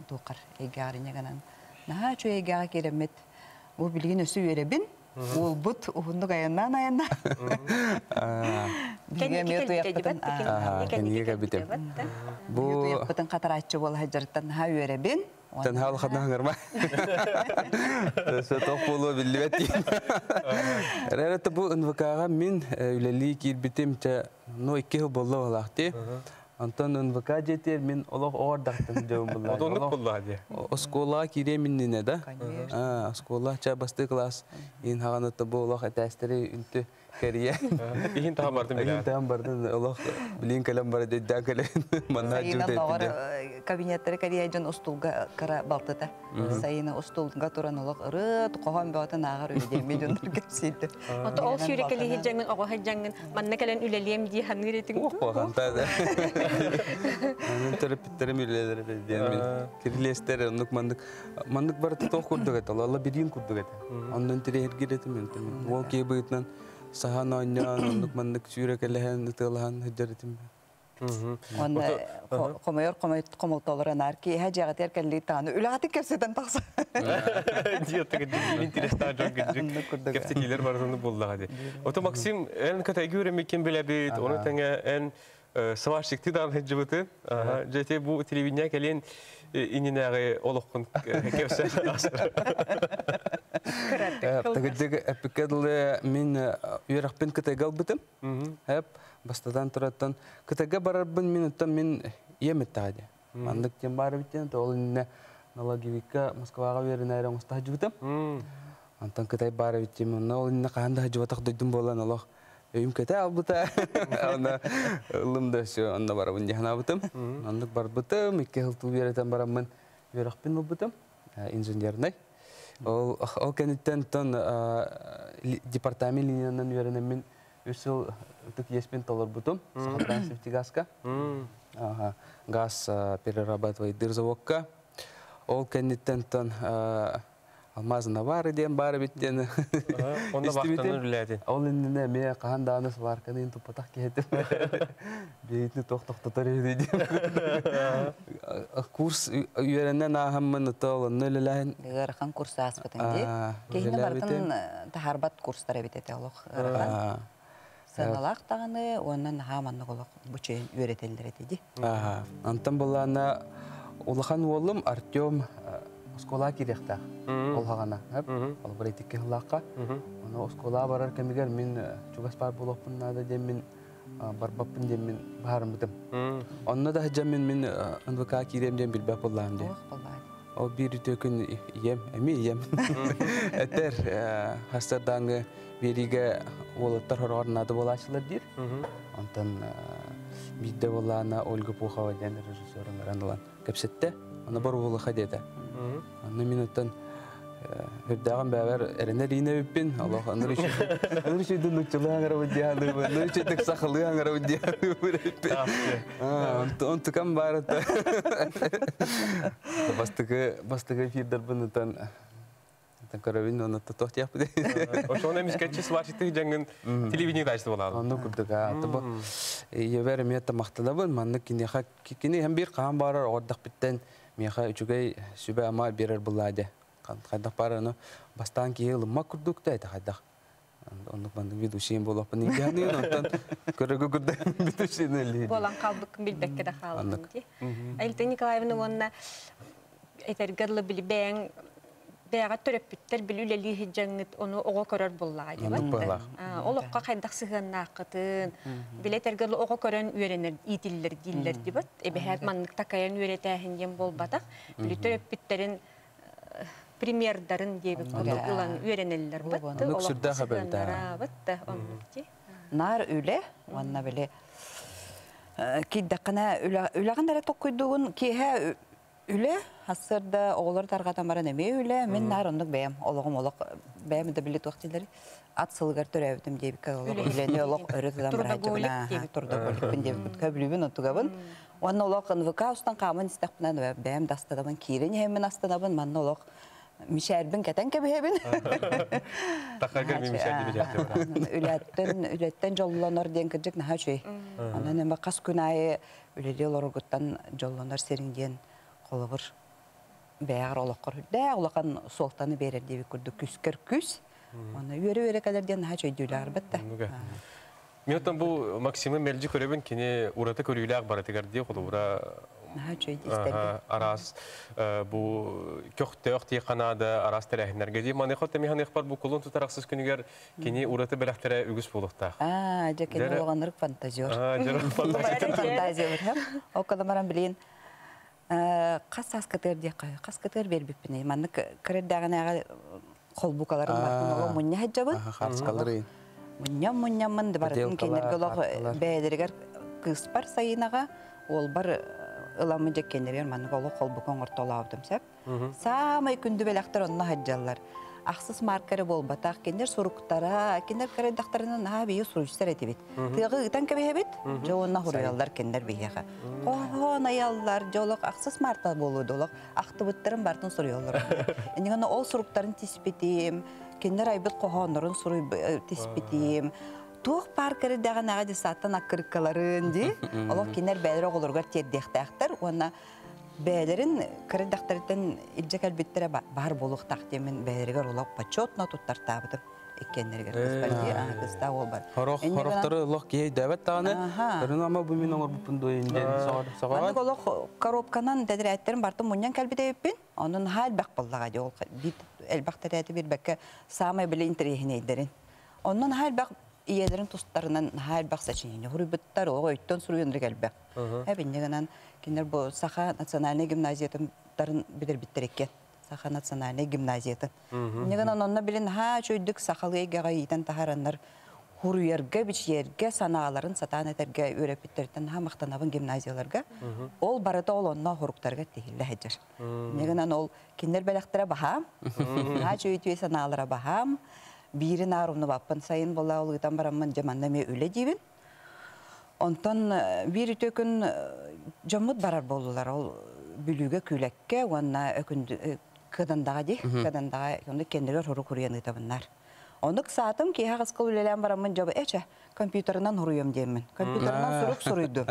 туоххар эйгэҕэр инньэ гынан. Наһаа үчүгэй эйгэҕэ киирэммит. Бу билигин өссө үөрэбин. Уолбут уһуннук айаннаан айаннаан. Биһиги эмиэ туйахпытын Кэннигэ кэлбитим. Бу туйахпытын хатарааччы буола сылдьарыттан наһаа үөрэбин. Тан хал хадна хаңарма. Сөтөх болу биллибет. Рәрәтте бу НВК-га мин үлели кирбитим те, но 2 жыл болду балакты. Антон НВК жетер мен олох оордактын жобум булла. Одонлук булла ди. Оскола кире миннине да. Оскола ча басты класс. Ин хаганы бу олох этәстери үнтү кәрия. Ихин тахам бардым биле. Ихин тахам бардым. Олох билин калам бар дедден калем. Манна Сайына давар кабинеттери кәрия жон устулга кара балтыта. Сайына устулга туран олох ырыт кохон бөтен агар үле миллиондор кепсилди. Ото ол сүйрекели хиджаңын ого хиджаңын манна кэлэн үлелием ди ханыр этиң. Ох, ханта. Анын терапевттерим үлелер диэн мин. Кирилестер оннук мандык мандык бар тох курдук эт. Алла бирин курдук эт. Оннон тирехергир этим мен. Ол кебытнан сахан ойнон оннук мандык сүйрекелehen тылахан хыджарытым. Онна комойор комолтолор анар ки ха жагатер келли тааны үлагаты кепсетен тахса. Диоттага интереста жон гиджик. Кепсетилер барзаны боллага ди. Ото Максим эн категория мекен билебит, оны теңе эн сварщикти дан хеджибыты. Жете бу телевидение келен ининәгы олохкун кепсе. Тагыдыгы эпикедле мин үйрәкпен кытайга албытым. Хәп бастадан тураттан кытайга барарбын мин оттан мин еметтади. Мандык тем бар биттен ол инне налоговикка Москвага берин оңоста жыбытым. Антон кытай бар биттем, ол инне канда жыбатак дойдум болан олох. Өйүм кете албыта. Ана ылым да все, онда барабын жахнабытым. Андык барбытым, 2 жыл тул беретен барамын. Беракпин албытым, инженерный. Ол ол кенеттен тон департамент линиянан үйренемин 3 жыл тык еспен толор бутум. Сахатранснефтегаска. Ага, газ перерабатывает дырзавокка. Ол кенеттен тон алмазына бар ден бар биттен. Онда вақтаны үләді. Ол инне ме кахан дааныс варканы тупатак кетим. Бейтни токтоктотор эди. Курс үйренен ахаммын тол нөлеләһен. Ыарахан курс аспытын ди. Кейинне бартын тахарбат курстар бит эте олох. Сыналак таганы, оннан хаманны олох бучейин үйрөтелдер эти ди. Антон булана улахан уолум Артем оскола кирехта. Ол хагана. Ол бір этикке хылаққа. Оны оскола барар кемигер мен чугас бар болоппун нада дем мен барбаппын дем мен барым бутым. Онны да хаджам мен мен НВК кирем дем билбеп боллам де. Ол бир төкүн ием, эми ием. Этер хастардаңы бериге олоттар хоргор нады болачылар дир. Онтон бидде боллана Ольга Пухова ден режиссерын рандылан кепсетте. Оны бар болы деді. Аны минуттан хүрдәгән бәбәр эренер ине биппин. Аллах аны өчен. Аны өчен нучылы аңара бу дианы. Аны өчен тек сахылы аңара бу дианы. Он тукам бар та. Бастыгы бастыгы эфирдер бунутан Тан карабин оны тотох тяп. Ошоны мискетчи сварщикты жаңын телевидение дачты болады. Оны күрдүк. Аты ебер мен тамактанабын, манны кине кини һәм бир каан барар ордак биттен меха үчүгэй сүбэ ама берер булладе. Кайдак бараны бастан ки лымма күрдүк да кайдак. Оннук мандык ведущийим болоппун. Яны онтон көрөгө күрдүк ведущийни ли. Болан калбык билбекке да хаалдым ди. Айлта Николаевна онна этергерлы билбең бәға төрөппүттер бил үлели хиджаңыт ону ого көрөр буллаа дип. Ол окка кайдак сыгыннаакытын биле тергерлы ого көрөн үйренер итиллер диллер дип. Эбэхәт маннык такаян үйрәтәһин дем болбатак. Били төрөппүттерин примердарын дип ылан үйренеллер бат. Онук сүрдә хәбәрдә. Бат оннук ди. Нар үле, онна биле киддакына үләгән дәрә токкуйдугун киһә үле хасырда оғлар таргатан бара неме үле мен нар ондук бәям ологум олог бәям да биле туактилер ат сылгар төрәбитим дип олог үлени олог өрөтөдөн бара жабына трудоголикпин деп көбүлүбүн отугабын. Онна олог НВК устан камын истакпынан бәям дастадабын кирин хемин астанабын манна олог мишәрбин кәтән кебеһебин. Тақаргар ми мишәр дип җәтте. Үләттен үләттен жоллонор диэн кырдьык наһаа үчүгэй. Онон эме хас күн аайы үлели олоргуттан жоллонор сериң диэн холобур бэйэр олоххор үрдээх улахан суолтаны биэрэр диэбит курдук күскэр күс. Оны үөрэ-үөрэ кэлэр диэн наһаа үчүгэйдүүлээх бытта. Минутан бу Максимы мелжи көрөбүн кини ураты көрүүлээх барытыгар дии холобура Наһаа үчүгэй истэргэ. Арас бу көхтөөх тии Канада арас тэрээһиннэргэ ди маныха темиханыхпар бу кулун тутарахсыз күнүгэр кини ураты бэлэхтере үгүс буолуохтаах. Аа, дьэ кини оҕоннорuk фантазер. Аа, дьэ фантазер. Ол каламаран билин хас саас кытыр диэххэ, хас кытыр бербиппин. Маннык кырырдааҕынааҕы холбукаларын бартын оло мунньа хаджабын. Харскалары. Мунньам мунньаммын барытын кинилерге олох бэйэлэригэр кыыспар сайынаҕа уолбар ыламмын дьэккеннеригэр маннык олох холбука оҥортолообутум сеп. Саамай күндү бэлэхтэр онно хаджаллар. Ахсыс маркары буолбатах, кинилэр суруктара, кинилэр кырайдахтарынан наһаа бийи суруйсар этибит. Тыаҕы ытан кэбиһэбит, дьэ уонна хуруйаллар кинилэр биһиэхэ. Хоһоон айаллар, дьэ олох ахсыс марта буолуо олох ахтыбыттарын бартын суруйаллар. Иннигэн ол суруктарын тиспитим, кинилэр айбыт хоһооннорун суруй тиспитим. Туох пар кырыдаҕын аҕа десаттан аккырыккаларын ди, олох кинилэр бэйэлэр оҕолоругар тиэрдиэхтээхтэр уонна бэйэлэрин кырыдахтарыттан илдьэ кэлбиттэрэ бар буолуохтаах диэмин бэйэлэригэр олох почетно туттартаабытым иккеннэригэр кыспар кыста ол бар. Хорох хорохтору лох киһи дөбөт тааны. Көрүн ама бу мин оҥорбуппун дуо диэн соҕор. Маннык олох коробканан тедрээттерин бартын мунньан кэлбитээбиппин. Онон наһаа элбэх буоллаҕа дии ол элбэх тедээти бирбэккэ саамай били интэриэһинэйдэрин. Онон наһаа элбэх ийэлэрин тустарынан наһаа элбэх сочинение хуруйбуттар, оҕо өйтөн суруйаннар элбэх. Эбинньэгэнэн кинилэр бу Саха национальнай гимназиятын тарын билэрбиттэр иккен. Саха национальнай гимназиятын. Инньэгэнэн онно билин наһаа үчүгүйдүк сахалыы эйгэҕэ иитэн таһараннар хуруйарга, бичиэргэ, санааларын сатаан этэргэ үөрэппиттериттэн наһаа махтанабын гимназияларга. Ол барыта ол онно хуруктарга тиһиллэ сылдьар. Инньэгэнэн ол кинилэр бэлэхтэрэ баһаам, наһаа үчүгэй санаалара баһаам. Биирин аар баппын сайын була ол ыытан бараммын дьэ манна эмиэ үлэ диибин. Онтон биир үтүө күн дьоммут барар буоллулар. Ол бүлүүгэ күлэккэ уонна кыдандаҕа ди, кыдандаҕа онно кеннелер хорук хуруйан ыытабыннар. Оннук саатым киэһэ хаскыл үлэлээн бараммын дьобу эчэ компьютерынан хуруйам диэммин. Компьютерынан сурук суруйдум.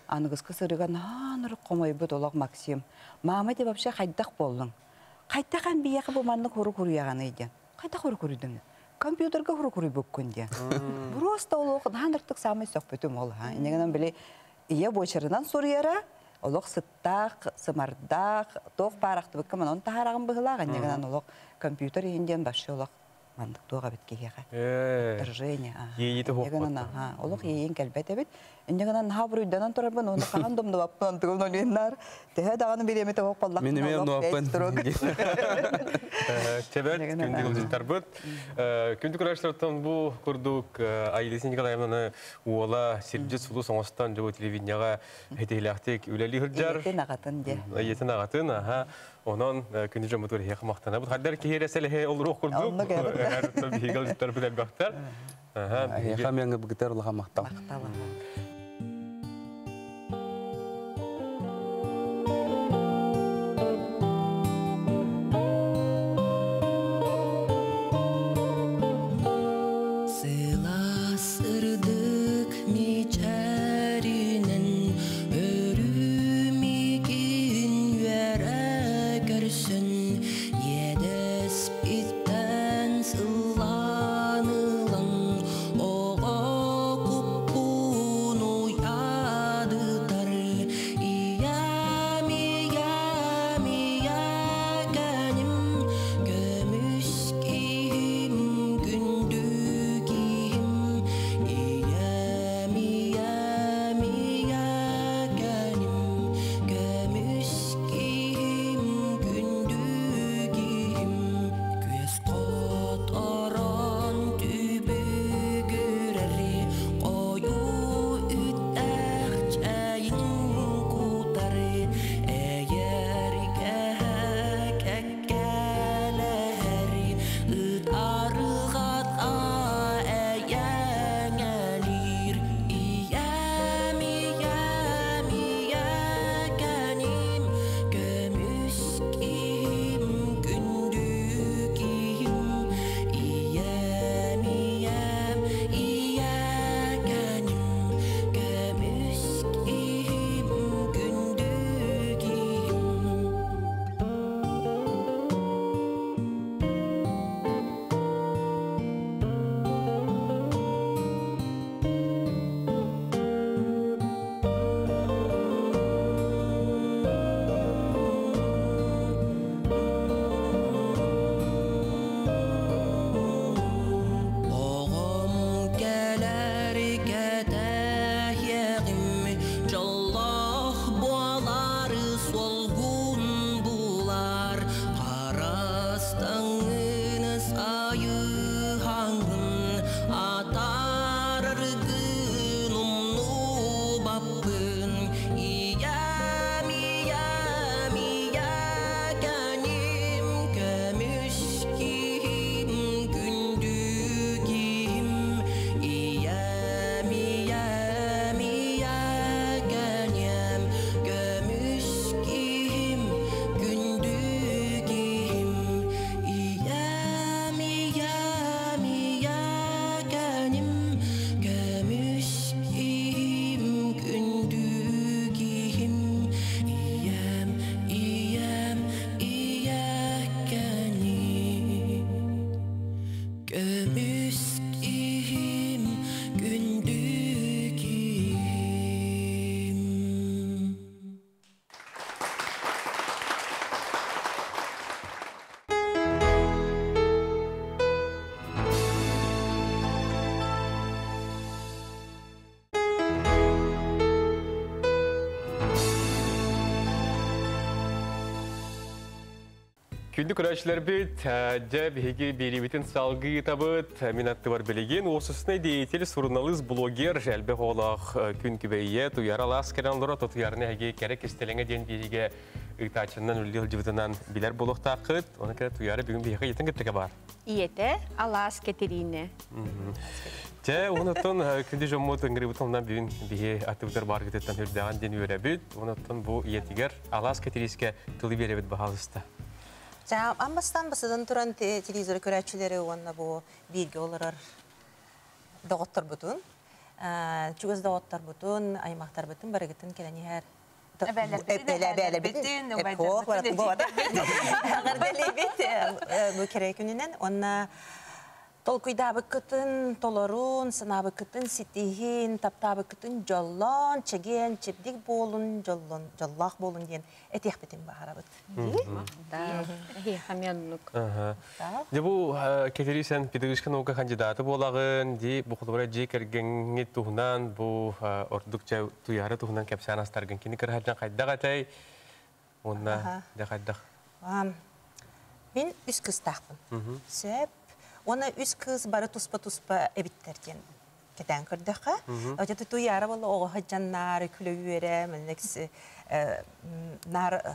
Аныгыскы сырыга наанырык хомойбут олох Максим. Мама ти вообще хайдах боллуң? Хайдахан биэхэ бу маннык хурук хуруйаҕаный диэн. Хайдах хурук хуруйдуң? Компьютерга хурук хуруйбуккун диэн. Просто олох нааныртык самый сөхпүтүм ол ха. Иннегенен били ие буочарынан суруйара, олох сыттаах, сымардаах, туох баарахтыбыкка манон таһарагын быһылаах, иннегенен олох компьютер иһин диэн башы олох мандык туох эбит киһиэхэ. Отторжение. Иэйиитэ хуох Иннегенен аха, олох иэйин кэлбэт эбит. Иннегенен наһаа буруйданан турарбын, оны хаан домдубаппын, антыгын олуйуннар. Төһө даҕаны бириэмэтэ хоох боллахпын, Мин эмиэ олох оннуаппын. Чебет күндү кылдьыттарбыт. Күндү көрөөччүлэртэн бу курдук Айлиса Николаевнаны уола сирдьит сулус оҥостон дьобу телевидениеҕа хитиилээхтик үлэлии сылдьар. Ийэтин аҕатын дии. Ийэтин аҕатын, аха. Онон күндү дьоммутугар иһиэх махтанабыт. Хаддар киһи эрэ сэлэһэ олоруох курдук. Онно кэлбит. Биһиги кылдьыттарбыт элбэхтэр. Аха, биһиги Эһиэхэ эмиэ быгытар улахан махтал. Махтал. Сылаас сырдык мичээринэн өрүү миигин үөрэ көрсөн иэдэспиттэн сыллаан ылан оҕо куппун Күндү көрөөччүлэрбит, дьэ биһиги биэриибитин салгыы ыытабыт. Мин аттыбар билигин уопсастыбаннай деятель, суруналыыс, блогер, элбэх оҕолоох күн күбэйэ Туйаара Алаас кэлэн олорор. Туйаараны эһиги кэрэ кистэлэҥэ диэн биэриигэ ыытааччынан үлэлии сылдьыбытынан билэр буолуохтааххыт. Ону кэрэ Туйаара бүгүн биһиэхэ ийэтин кытта баар. Ийэтэ Алаас Кэтириинэ. Дьэ, онуттан күндү дьоммут ыҥырыыбыт тылынан бүгүн биһи аттыбытыгар бааргытыттан үрдээҕин диэн үөрэбит. Онуттан бу ийэтигэр Алаас Кэтириискэ тылы биэрэбит баһаалыста. Аммастан басыдан туран телевизор көрөөччүлэри уонна бу бииргэ олорор доҕотторбутун, чугас доҕотторбутун, аймахтарбытын барыгытын кэлэн иһэр эбээлэрбитин, эҕэрдэлиибит бу кэрэ күнүнэн уонна Толкуйдаабыккытын толорун, санаабыккытын ситиһин, таптаабыккытын дьоллоон, чэгиэн, чэбдик буолун, дьоллон, дьоллоох буолун диэн этиэхпитин баҕарабыт. Дьэ бу Кэтири сен педагогическай наука кандидата буолаҕын, ди бу холобура дьиэ кэргэҥҥит туһунан, бу ордук дьэ туйаара туһунан кэпсээн астаргын кини кыраһардан хайдах этэй? Уонна дьэ хайдах? Мин үс кыыстаахпын. Сөп. Уонна үс кыыс бары туспа-туспа эбиттэр диэн кэтээн көрдөххө. Өтө туйаара буолла оҕо сылдьаннаары күлэ-үөрэ, маннык наар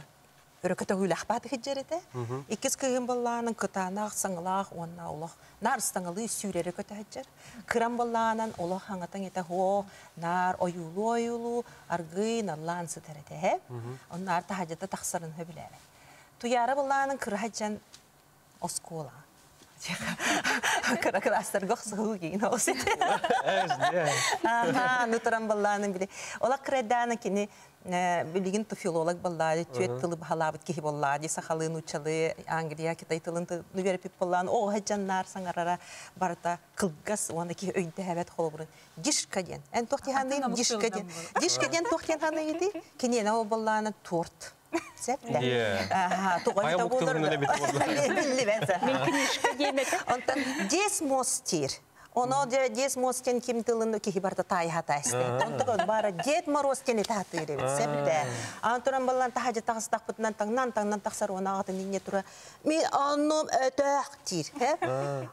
өрө көтөҕүүлээх бааты сылдьар этэ. Иккис кыыһым буоллаанан кытаанах, саҥалаах уонна олох наар ыстаҥалыы сүүрэрэ көтө сылдьар. Кырам буоллаанан олох хаҥатан этэ һуох, наар ойуулуу-ойуулуу аргыый наллаан сытар этэ эһэ. Онно аар таһадьата тахсарын сөбүлээбэт. Туйаара былаанын кыра дьан оскуола. Кыра кылаастарга охсуһуу киин оҕус Аха, ну туран баллаанын били. Ола кырадаана кини билигин филолог баллаады, түөт тылы баһалаабыт киһи боллаады, сахалыы, нууччалыы, Англия, Китай тылын үөрэппит боллаан, оҕо дьаннаар саҥарара барыта кылгас уонна киһи өйдөһөбөт холобурун дишка диэн. Эн туох диэн дишка диэн. Дишка диэн туох диэн ханыйыты? Киниэнэ ол боллаана торт. Сәптә. Тугай болар. Биллибет. Мин книжка диэмэтэ. Онтон дес мостир. Оно дес мостен ким тылын киһи барда тайха тайсты. Онтон бара Дед Мороз тени таатыр эбит. Сәптә. Антуран баллан тахажы тахыстақпытынан таңнан таңнан тахсар она атын инне тура. Мин анном өтөк тир.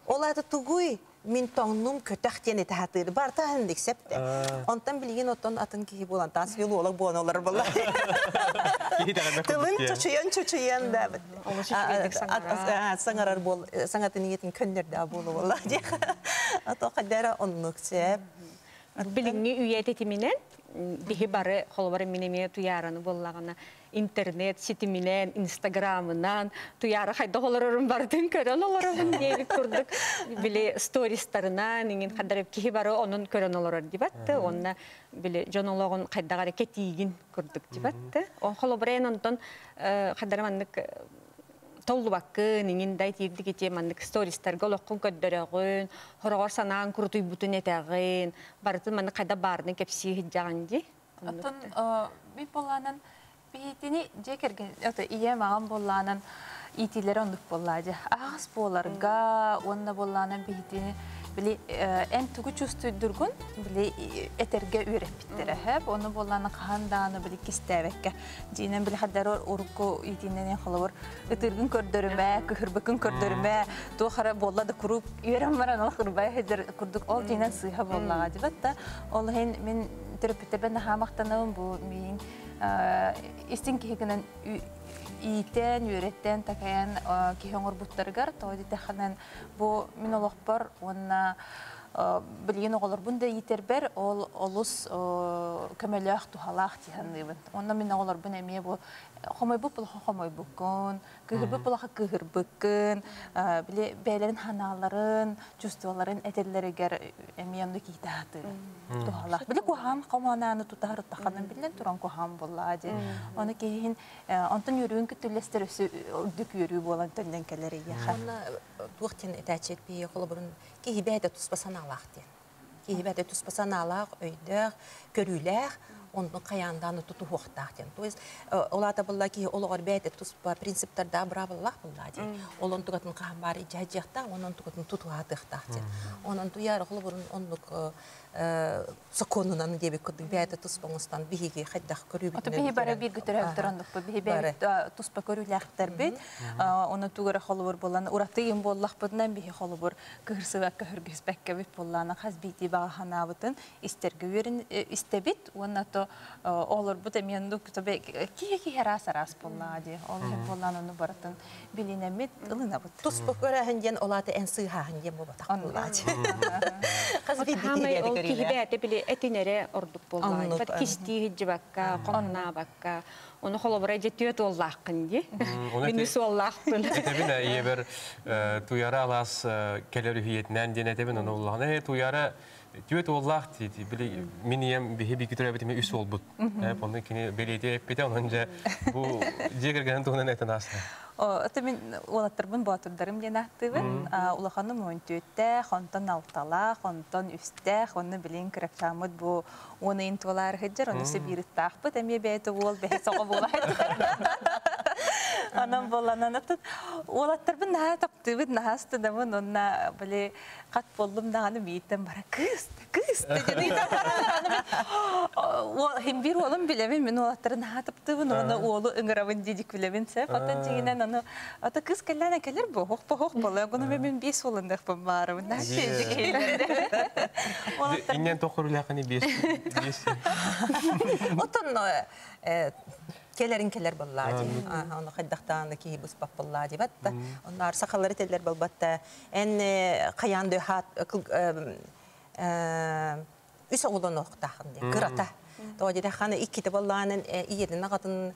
Ол аты тугуй мин тоҥнум көтөх диэн этэ сатыыр. Барта ханнык септе. Онтон билигин оттон атын киһи буолан таас филолог буолан олорор буолла. Тылын чочуйан чочуйан да саҥарар буол саҥатын иэтин көннөрдөөх буолу буолла диэх. Ато хадара оннук сеп. Билиҥҥи үйэ тэтиминэн биһи бары холобура мин эмиэ туйаараны буоллаҕына интернет ситиминэн, инстаграмынан туйаара хайдах олорорун барытын көрөн олоробун диэбит курдук били стористарынан иҥин хаддар киһи бары онун көрөн олорор дибатты онна били дьон олоҕун хайдах эрэ кэтиигин курдук дибатты он холобурайын онтон хаддар маннык толлубаккын иҥин дай тиирдик ити маннык стористарга олоххун көрдөрөҕүн хороҕор санаан курутуйбутун этэҕин барытын маннык хайда баарынан кэпсии сылдьаҕын дии. Оттон би боллаанан биһитини дьиэ кэргэн ото ийэм аҕам боллаанан иитиилэрэ оннук буоллаа дьэ. Аҕас буоларга уонна боллаанан биһитини били эн тугу чувствуйдургун били этэргэ үөрэппиттэрэ хэп ону боллаана хаһан дааны били кистээбэккэ дьиинэн били хаддар урукку иитиинэн холобур ытыргын көрдөрүмэ кыһырбыкын көрдөрүмэ туох эрэ буолла да куруук үөрэн баран ол кырбай сылдьар курдук ол дьиинэн сыыһа буоллаҕа дибэт да ол иһин мин төрөппүттэрбэр наһаа махтанабын бу миин истиҥ киһи гынан иитэн, үөрэттэн, такайан киһи оҥорбуттарыгар тоҕо диэтэххинэн бу мин олохпор уонна билигин оҕолорбун да иитэрбэр ол олус көмөлөөх, туһалаах дии саныыбын. Уонна мин оҕолорбун эмиэ бу хомойбут булаха хомойбуккун, кыыһырбыт булаха кыыһырбыккын, били бэйэлэрин ханааларын, чувстволарын этэллэригэр эмиэ оннук иитэ сатыыбын. Туһалаах. Били куһаан хомоонааны тутаһар таханан биллэн туран куһаан буоллаа дии. Ону киһин онтон үөрүүн күттүллэстэр өссө үрдүк үөрүү буолан төннөн кэлэр эйиэхэ. Уонна туох диэн этээччи эппиэ холобурун киһи бэйэтэ туспа санаалаах диэн. Киһи бэйэтэ туспа санаалаах, өйдөөх, көрүүлээх, онтун хайаандааны тутуһуохтаах диэн. То есть ол аата буолла киһи олоҕор бэйэтэ туспа принциптардаах, быраабылалаах буоллаа диэн. Ол онтугатын хаһан баар ижаһдьыахтаах, онон онтугатын тутуһаатыахтаах диэн. Онон туйаара холобурун оннук Соконунан диэбит курдук бэйэтэ туспа оҥостон биһиги хайдах көрүүбүтүнэн. Биһи бары бииргэ төрөөбүттэр оннукпут. Биһи бэйэбит туспа көрүүлээхтэрбит. Оны тугара холобур болан уратыйым буоллахпытынан биһи холобур кыһырсыбакка хөргүспэккэбит буоллаана хас биирдии баҕа санаабытын истэргэ үөрэн истэбит уонна то оҕолорбут эмиэ оннук киһи киһи араас араас буоллаҕа дии. Ол иһин буоллаан ону барытын билинэммит ылынабыт. Туспа көрөөһүн диэн ол аата эн сыыһааһын диэн буолбатах буоллаачы. Хас биирдии ол киһи бэйэтэ били этинэрэ ордук буоллаҕа. Бат кистии хиджибакка, хоннаабакка, ону холобура дьэ түөт уоллааххын дии. Мин суоллаахпын. Этэбин ийэбэр туяра алаас кэлэр үһүйэтинэн диэн этэбин, ону уллаҕына туяра түөт уоллаах дии, били мин ийэм биһи биги төрөөбүтүм үс уолбут. Онно кини бэлиэтии эппитэ, онон дьэ бу дьиэ кэргэнин туһунан этэн ааста. Ото мин уолаттарбын боотурдарым диэн ааттыыбын. Улаханым 14-тээх, онтон 6-лаах, онтон 3-тээх, онно билин кыракчааммыт бу 10 ыйын туолаары сылдьар, ону сибиирыттаахпыт, эмиэ бэйэтэ уол бэһис оҕо буола. Онон буоланан отут уолаттарбын наһаа таптыыбын, наһаа астынабын, онно били хат буоллум даҕаны бииртэн бара кыыс кыыс диэн хим бир уолум билэбин, мин уолаттары наһаа таптыыбын, уонна уолу ыҥырабын диидик билэбин сөп. Оттон дьиҥинэн аны ата кыыс кэллээнэ кэлэр бу, хох бохох буолар, гуну мен биэс уолунныахпын баарыбын. Иннен тохорулаахани биэс биэс. Отон келерин келер боллаа ди. Оны хайдахтааны киһи быспап боллаа ди батта. Оннар сахалары теллер болбатта. Эн каян дө хат үс оҕолон охтаахын ди. Кырата. Тоҕо диде ханы икките боллаанын иедин ағатын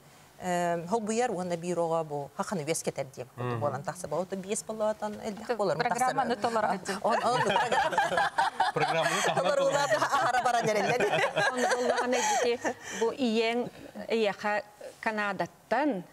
холбуяр уонна биир оҕо бу хаханы үөскетер диэн буолан тахса бу биэс боллоотон элбэх болор. Программаны толорор. Программаны толоруулаата ахара баран эреллер. Онно бу иең эйэхэ Канадаттан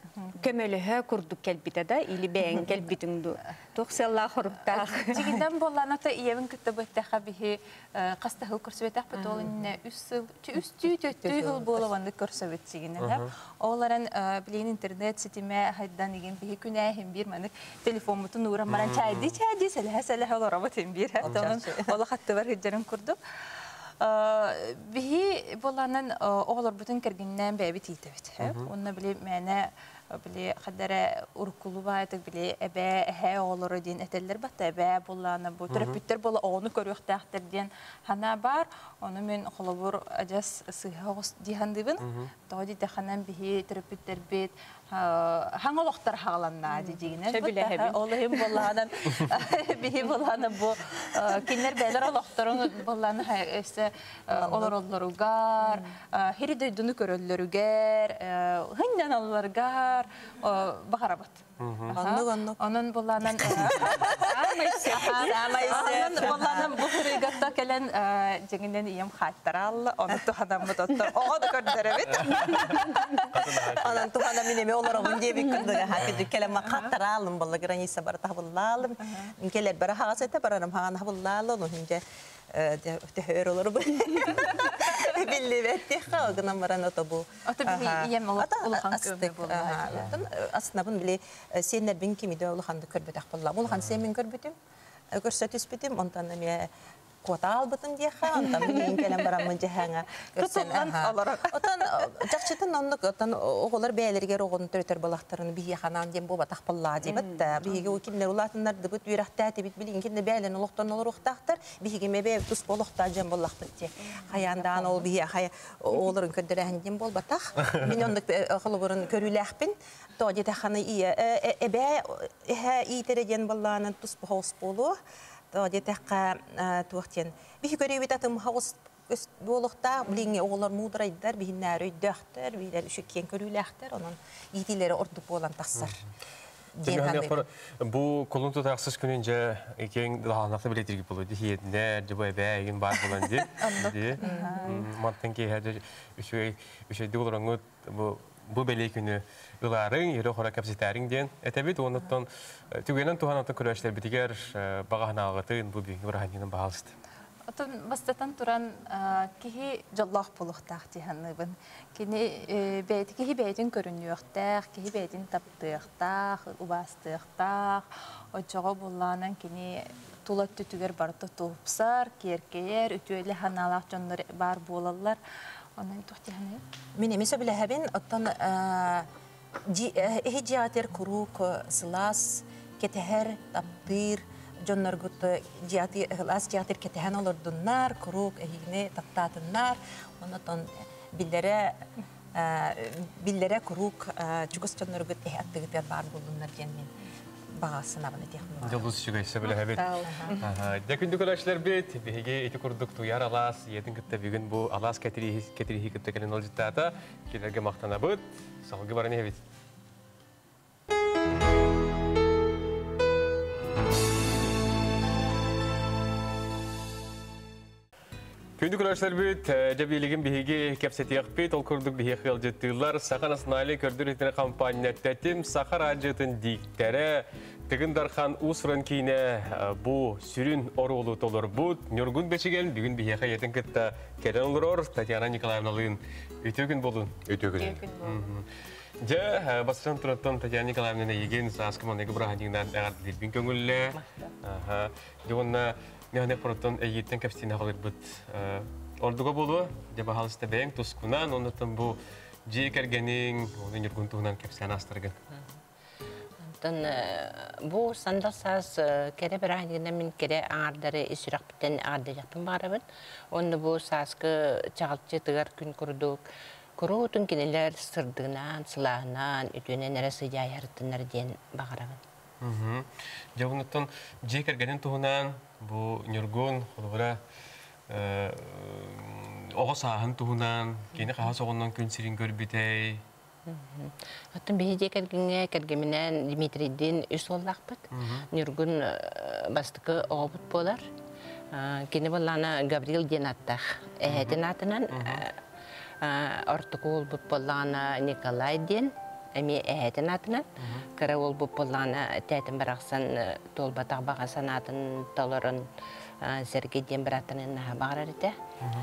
көмөлөһө курдук келбите да или бэйэң келбитиң ду туох сыаллаах хоруктаах? Дьигинэн буолланата ийэбин кытта быттаха биһи хаста хыл көрсүбэтэх ол инне үс сыл үс түү төттүү хыл буола ваннык көрсөбүт сигинен. Оларан билин интернет ситиме хайдан игин биһи күнээһин бир манык телефонмутун ууран баран чайды чайды сэлэһэ сэлэһэ олоробут ин бир онон ола хаттыбар хыджарын курдук. Биһи боланан оҕолорбутун кэргиннээн бэйэбит иитэбит. Онно били мээнэ били хадара уруккулу баайтык били эбээ эһээ оҕолоро диэн этэллэр батта эбээ буллаана бу төрөппүттэр буола оҕону көрүөхтээхтэр диэн ханаа бар. Ону мен холобур адьас сыыһа оҕус диһандыбын. Тоҕо дитэханан биһи төрөппүттэрбит хаҥ олохтор хааланнаа дидигинен. Ол иһин боллаанан биһи боллаана бу кинилэр бээлэр олохторун боллаана өссө олороллоругар, хири дойдуну көрөллөрүгэр, хынньан алларгар баҕарабыт. Оннук оннук. Онон боллаанан Онон боллаанан бу хырыгатта кэлэн дьиҥинэн ийэм хааттараалла, ону туханаммыт оттон оҕо да көрдөрөбүт. Онон тухана мин эме олоробун диэбит курдук хакыдык келем хаттараалым болла граница бар табыллаалым. Келер бара хагас эте барарым хаган хабыллаалы, ну хинже төһөр олорбу. Биллибетти хагынан баран ото бу. Ото биһи ийэм улахан көмө буолла. Аснабын били сеннер бин кимиде улаханды көрбөтөх болла. Улахан сен көрбүтүм. Көрсөтүспүтүм, онтон эме куота албытым диэхэ, онтон билигин кэлэн бараммын дьэһээҥэ көрсөн. Отон жакчытын оннук отон оҕолор бээлэригэр оҕону төрөтөр балахтарын биһи ханаан диэн буобатах боллаа диэбит да биһиги кинилэр улаатыннардыбыт үөрэхтээтибит билигин кинилэр бээлэн олохтон олоруохтаахтар биһиги мебе тус олохтаа дьэн боллахпыт ти хаяандаан ол биһи хая оҕолорун көрдөрөһүн диэн буолбатах. Мин оннук холобурун көрүүлээхпин то дете ханы ие эбээ эһэ иитере диэн боллаанан тус хоос буолуо то детехка туохтен биһи көрүүбүт атым хаус буолуохтаах билиҥҥи оҕолор муударайдар биһиннээр өйдөөхтөр биилэр үшүккиэн көрүүлээхтэр онон иитилери ордук буолан тахсар. Бу кулун тутаахсыз күнүн же икең лаһаанахта билетирги болу дихиетинер же бу эбээ эгин бар болан ди. Ди. Мантан киэһэ үчүгэй үчүгэй олороҥут бу бу бэлиэ күнү ылаарыҥ, иһирэ хора кэпсэтээриҥ диэн этэбит. Оннуттан түгэнэн туһан атын көрөөчүлэр битигэр бағаһынаалгытын бу бүгүҥҥү бырааһынньыгынан баһаалыста. Отон бастатан туран киһи дьоллоох буолуохтаах диһанныбын. Кини бэйти киһи бэйтин көрүнүөхтээх, киһи бэйтин таптыахтаах, убаастыахтаах, оччоҕо буллаанан кини Тула түтүгэр барыта тупсар, киэркэйэр, үтүөлэ ханаалаах дьоннор бар буолаллар. Онон тухтиһаны. Мин эмиэ сөбүлэһэбин, оттон эһи дьиэҕитигэр куруук сылаас кэтэһэр, таптыыр дьонноргут сылаас дьиэҕитигэр кэтэһэн олордуннар, куруук эһигини таптаатыннар, оннотон биллэрэ биллэрэ куруук чугас дьонноргут эһи аттыгытыгар баар буоллуннар диэн мин баҕа санаабын этиэхпин. Дьолус үчүгэй сөбүлэһэбит. Дьэ күндү көрөөччүлэрбит, биһиги ити курдук туйар алаас ийэтин кытта бүгүн бу алаас кэтирииһи кытта кэлин олдьуттаата. Кинилэргэ махтанабыт. Салгы баран иһэбит. Күндү көрөөччүлэрбит, дьэ билигин биһиги кэпсэтиэхпит, ол курдук биһиэхэ ыалдьыттыыллар Саха национальнай көрдөр иһитинэр компания Тэтим Саха радиотын дииктэрэ Тыгын Дархан уус-уран киинэ бу сүрүн оруолу толорбут Ньургун Бэчигэн бүгүн биһиэхэ ийэтин кытта кэлэн олорор Татьяна Николаевналыын үтүө күн буолун. Үтүө күн. Дьэ, бастан тураттан Татьяна Николаевна эйигин сааскы маныгы бырааһынньыгынан эҕэрдэлиирбин көҥүллээ. Дьэ уонна Миһанек фронттан эйииттэн кэпсиинэ халырбыт ордуга буолуо. Дьэ баһаалыста бэйэҥ тускунан, оннуттан бу дьиэ кэргэниҥ, оны Ньургун туһунан кэпсээн астаргын. Онтон бу сандал саас кэрэ бырааһынньыгынан мин кэрэ аҥаардары ис сүрэхпиттэн эҕэрдэлиэхпин баҕарабын. Уонна бу сааскы чаҕылчы тыгар күн курдук куруутун кинилэр сырдыгынан, сылааһынан, үтүөнэн эрэ сыдьаайарыттыннар диэн баҕарабын. Дьэ, онуттан дьиэ кэргэнин туһунан бу Ньургун, холобура, оҕо сааһын туһунан, кини хаһыс оҕоннон күн сирин көрбүтэй? Оттон биһи дьиэ кэргэҥҥэ кэргэминээн Дмитрийдиин үс уоллаахпыт. Ньургун бастакы оҕобут буолар. Кини буоллаҕына Гаврил диэн ааттаах. Эһэтин аатынан ортоку уолбут буоллаҕына Николай диэн эмиэ эһэтин аатынан. Кыра уолбут буоллаҕына тээтин барахсан туолбатах баҕа санаатын толорон Сергей диэн бырааттарын наһаа баҕарар этэ.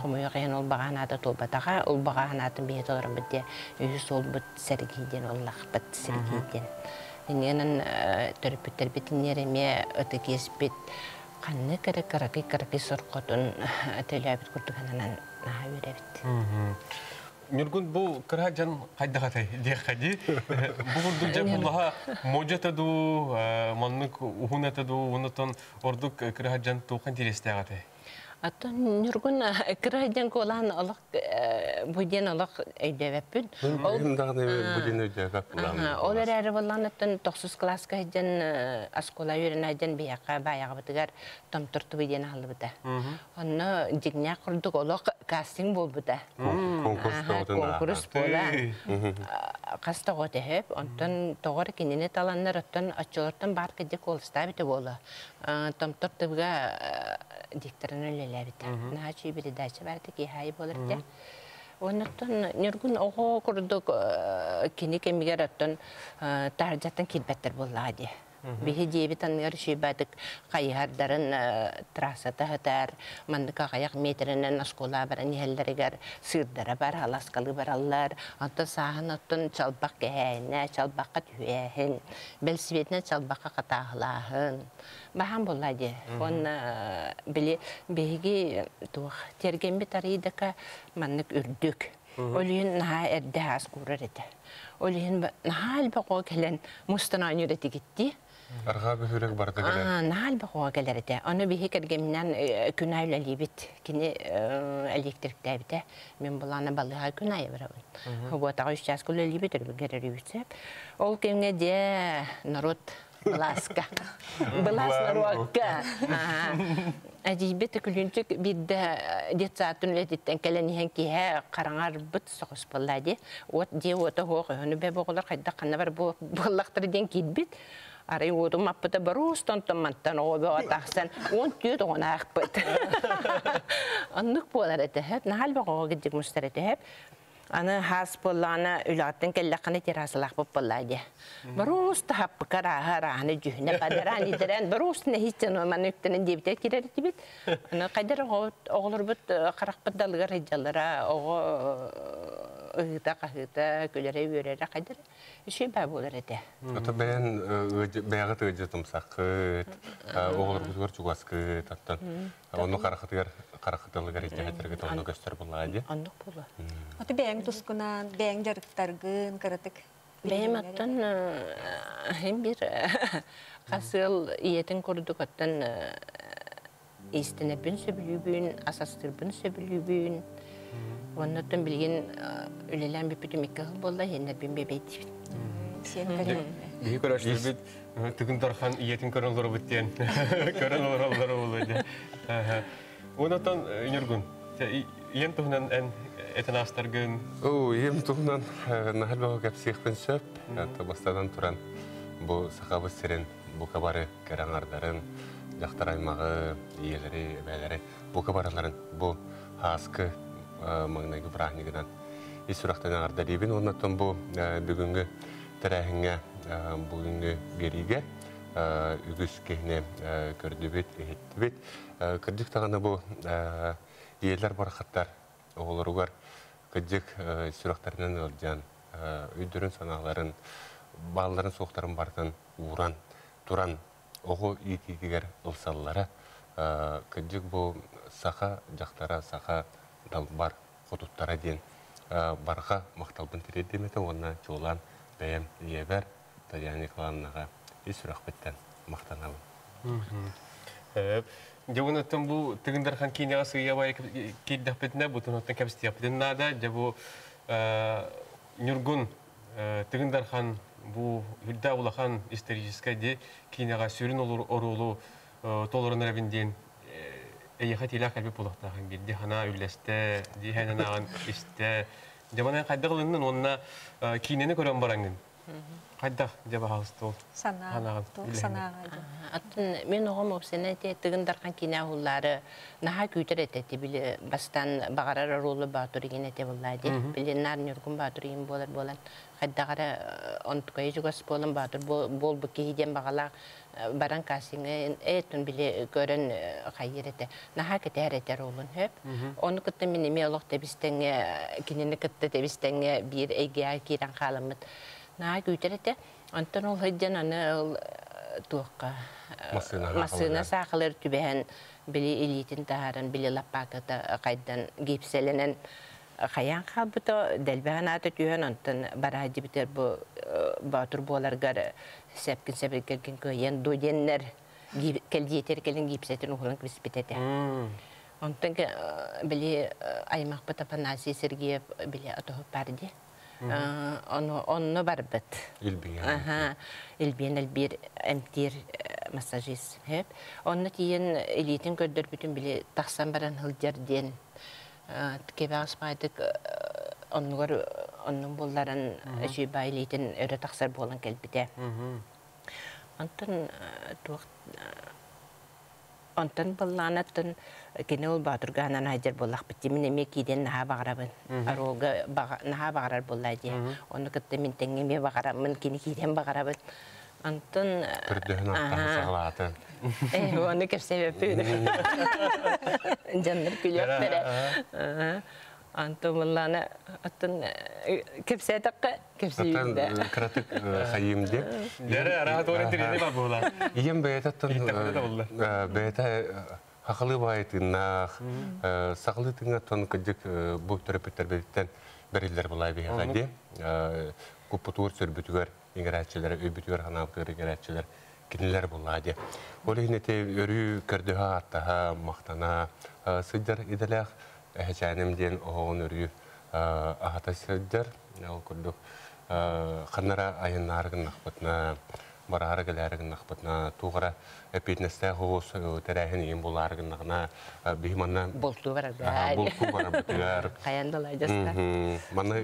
Хомойуох иһин ол баҕа санаата туолбатаҕа. Ол баҕа санаатын биһи толороммут диye үһүс уолбут Сергей диэн уоллаахпыт Сергей диэн. Иннинэн төрөппүттэрбит иннигэр эмиэ ытык иэспит ханнык эрэ кыракый-кыракый сорҕотун төлөөбүт курдук сананан наһаа үөрэбит. Ньургун бу кыра дьон хайдах этэй диэххэ дии. Бу курдук дьэ буллаха модьу этэ дуу, маннык уһун этэ дуу, оннотон ордук кыра дьон туохха интэриэстээх этэй? Оттон Ньургун кыра дьон куолаан олох бу диэн олох өйдөөбөппүн. Ол даҕаны бу диэн өйдөөбөп Ол эрээри буоллаҕына оттон тохсус кылааска сылдьан оскуола үөрэнэ сылдьан биһиэхэ баайаҕабытыгар Томтор тугу диэн аһыллыбыта. Онно дьиҥнээх курдук олох кастинг буолбута. Конкурс буола. Хас тоҕо төһөп, онтон тоҕор кинини таланнар, оттон оччолортон баар кыдьык куоластаабыта буола. Томтор тыбыга дикторын үлэлээбитэ. Наһаа үчүгэй передача баар этэ, киэһэ аайы буолар этэ. Оннуттан Ньургун оҕо курдук кини кэмигэр оттон таһырдьаттан киирбэттэр буоллаҕа дии. Биһи дьиэбит анныгар үчүгэйбаатык хайыһардарын трассата сытар, маннык аҕыйах миэтэрэнэн оскуолаҕа баран иһэллэригэр сыырдара бар, аласкалыы бараллар. Онтон сааһын оттон чалбах кэһээнэ, чалбахха түһээһин, бэлисипиэтинэн чалбахха хатааһылааһын. Баһаам буолла дии. Уонна били биһиги туох тиэргэммит арыйдака маннык үрдүк. Ол иһин наһаа эрдэ аас куурар этэ. Ол иһин наһаа элбэх оҕо кэлэн мустан оонньуур этигиттии. Арҕаа бөһүөлэк барыта кэлэр. Наһаа элбэх оҕо кэлэр этэ. Ону биһи кэргэминэн күн аайы үлэлиибит. Кини электриктээбитэ. Мин былаана балыыһа күн аайы барабын. Субуотаҕа үс чааска үлэлиибит, өрөбүлгэ өрүүбүт сөп. Ол кэмҥэ дьэ народ былааска. Былаас норуокка. Эдьиийбит Күлүнчүк биирдэ детсадтын үлэтиттэн кэлэн иһэн киэһэ хараҥарбыт соҕус буолла дии. Уот дьиэ уота суох өһөнү бэ оҕолор хайдах ханна бар буоллахтара диэн киирбит. Арай уотум аппыта боруус тонтон мантан оҕо бөҕө тахсан 14 оҕону аахпыт. Оннук буолар этэ. Наһаа элбэх оҕо кирдик мустар этэ. Аны хаас буоллаҕына үлэҕиттэн кэллэххинэ террасалаахпыт буоллаа дии. Боруус таһаппыка арааһа арааһаны дьүһүнэ бадараан идэрэн боруус нэһииччэн маны үктэнэн диэбитэ кирэр этибит. Аны хайдар оҕолорбут харахпыт далыгар сылдьаллара оҕо ыһыыта-хаһыыта, күлэрэ-үөрэрэ хайдар үчүгэй баа буолар этэ. Ото бэйэн бэйэҕит ыалдьытымсаххыт, оҕолоргутугар чугаскыт, оттон Онну харахытыгар харахытылыгар ичэһэтэргит онно көстөр буллаа дии. Оннук буолуо. Оты бэйэҥ тускунан, бэйэҥ дьарыктаргын кыратык Бэйэм оттон иһин бир хас ыал ийэтин курдук оттон иистэнэрбин сөбүлүүбүн, ас астыырбын сөбүлүүбүн. Уонна оттон билигин үлэлээн бүппүтүм икки сыл буолла, иһиннэрбин бэбэйдиибин. Сиэн көрүҥ. Биһи көрөштүбүт Тыгын Дархан ийэтин көрөн олоробут диэн көрөн олороллоро буолуо дии. Онотон Ньургун, ийэм туһунан эн этэн аастаргын. Оо, ийэм туһунан наһаа элбэҕи кэпсиэхпин сөп. Бастатан туран бу Сахабыт сирин бука бары кэрэ аҥардарын, дьахтар аймаҕы, ийэлэри, эбээлэри бука барыларын бу ааскы маҥнайгы бырааһынньыгынан ис сүрэхтэн эҕэрдэлиибин. Уонна оттон бу бүгүҥҥү тэрээһиҥҥэ бүгүҥҥү биэриигэ үгүс киһини көрдүбүт, иһиттибит. Кырдьык даҕаны бу ийэлэр барахаттар оҕолоругар кырдьык сүрэхтэринэн ыалдьан, өйдөрүн-санааларын, баалларын-суохтарын барытын ууран туран оҕо иитиитигэр ылсаллара. Кырдьык бу саха дьахтара, саха далбар хотуттара диэн барҕа махталбын тириэрдиэм этэ уонна чуолаан бэйэм ийэбэр Татьяна Николаевнаҕа ис сүрэхпиттэн махтанабын. Дьэ оттон бу Тыгын Дархан киинэҕэ сыыйа киирдэхпитинэ бутун оттон кэпсэтиэхпитин наада. Дьэ бу Ньургун Тыгын Дархан бу үрдээх улахан историческай ди киинэҕэ сүрүн оруолу толорон эрэбин диэн эйиэхэ тиилээх кэлбит буолуохтаахын биирди санаа үллэстэ, дии санааҕын истэ. Дьэ манан хайдах ылыннын уонна киинэни көрөн бараҥҥын хайдах дьэ баһаалыста ол санааҕын санааҕа Аттын мен оҕом опсена те Тыгын Дархан киинэ уһуллаары наһаа күүтэр этэ били бастан баҕарар оруолу Баатыр игин этэ буллаа ди били наар Ньургун Баатыр игин буолар буолан хайдах эрэ онтукайы чугас буолан Баатыр буолбут киһи диэн баҕалаах баран кастиҥҥа ээтун били көрөн хайыыр этэ наһаа кэтэһэр этэр олун хөп ону кытта мин эмиэ олох тэбистэҥҥэ кинини кытта тэбистэҥҥэ биир эйгэҕэ киирэн хааламмыт наһаа күүтэр этэ онтон ол сылдьан аны ол туохха массыына саахалар түбэһэн били илиитин таһааран били лаппааката хайдан гипсэлэнэн хайаан хаалбыта дэлбэһэн аата түһэн онтон бараа дибитер бу боотур буоларгар сэпкин сэбиргэргин кыайан дуо диэннэр кэлдиэтэр кэлин гипсэтин уһулан кэбиспит этэ. Онтон били аймахпыт Афанасий Сергеев били отоһуп бар ди. Ону онно барбыт. Илбиэн. Илбиэн элбиир эмтиир массажист. Онно тиийэн илиитин көрдөрбүтүн били тахсан баран сылдьар диэн кэбэҕэс баайдык оннугар оннун булларан үчүгэй баай илиитин өрө тахсар буолан кэлбитэ. Онтон туох онтон быллаанаттан кини ол Баатыргаанан айдьар буоллахпыт дии мин эмиэ киирэн наһаа баҕарабын оруолга наһаа баҕарар буоллаа дии ону кытта мин тэҥҥэ эмиэ баҕараммын кини киирэн баҕарабын онтон Көрдөһөн аттаһан саҕалаатын. Ону кэпсээбэппин. Дьоннор күлүөхтэрэ. Антон буллаана оттон кэпсээтэххэ кэпсиибин Кыратык хайыым диэн. Дэрэ араха туора тирини бар буола. Ийэм бэйэтэ оттон бэйэтэ хахалыы баайы тыыннаах, сахалыы тыыҥҥа оттон кырдьык бу төрөппүттэрбититтэн бэриллэр булай биһиэхэ диэн. Куппутугар сөрбүтүгэр иҥэрээччилэр, өйбүтүгэр ханаабытыгар иҥэрээччилэр кинилэр буллаа диэн. Ол иһин ити өрүү көрдөһө ааттаһа, махтана сылдьар идэлээх эһэчээним диэн оһоҕун өрүү аһата сылдьар. Ол курдук ханнара айаннаары гыннахпытына, бараары кэлээри гыннахпытына, туох эрэ эппиэтинэстээх оҕус тэрээһин ийэм булаары гыннаҕына, биһи манна Болтуу барарга. Болтуу барарбытыгар. Хайан да ладьаста. Манна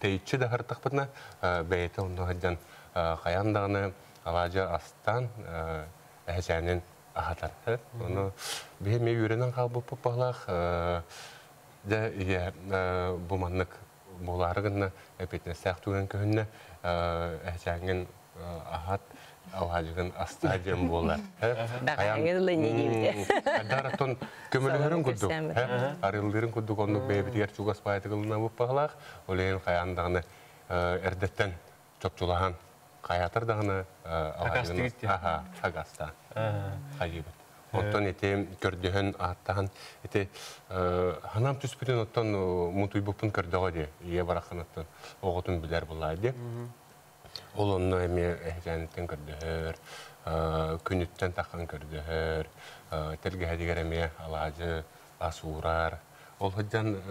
тэйиччи да хартахпытына, бэйэтэ онно сылдьан хайаан даҕаны алаадьы астаан эһэчээнин аһатар. Ону биһи эмиэ үөрэнэн хаалбыппыт баһылаах дьэ ийэ бу маннык Булары гына эпитнесәк түгән көһүннә әһәңген ахат алһажыгын астадиум болар. Даратон көмөлөрүн курдук. Арылдырын курдук оннук бэйбитигер чугас баайтыгылына буппалах, олейн каяндагны эрдеттен чопчулахан каятыр дагны алһажыгын аха хагаста. Хайыбыт. Оттон эти көрдөһөн аттахан эти ханам түспүтүн оттон мутуйбуппун көрдөҕө ди ие бараханаттан оҕотун билер булаа ди. Ол онно эми эһэжэниттен көрдөһөр, күнүттен тахан көрдөһөр, телгэһэдигер эми алаажы асуурар. Ол хыджан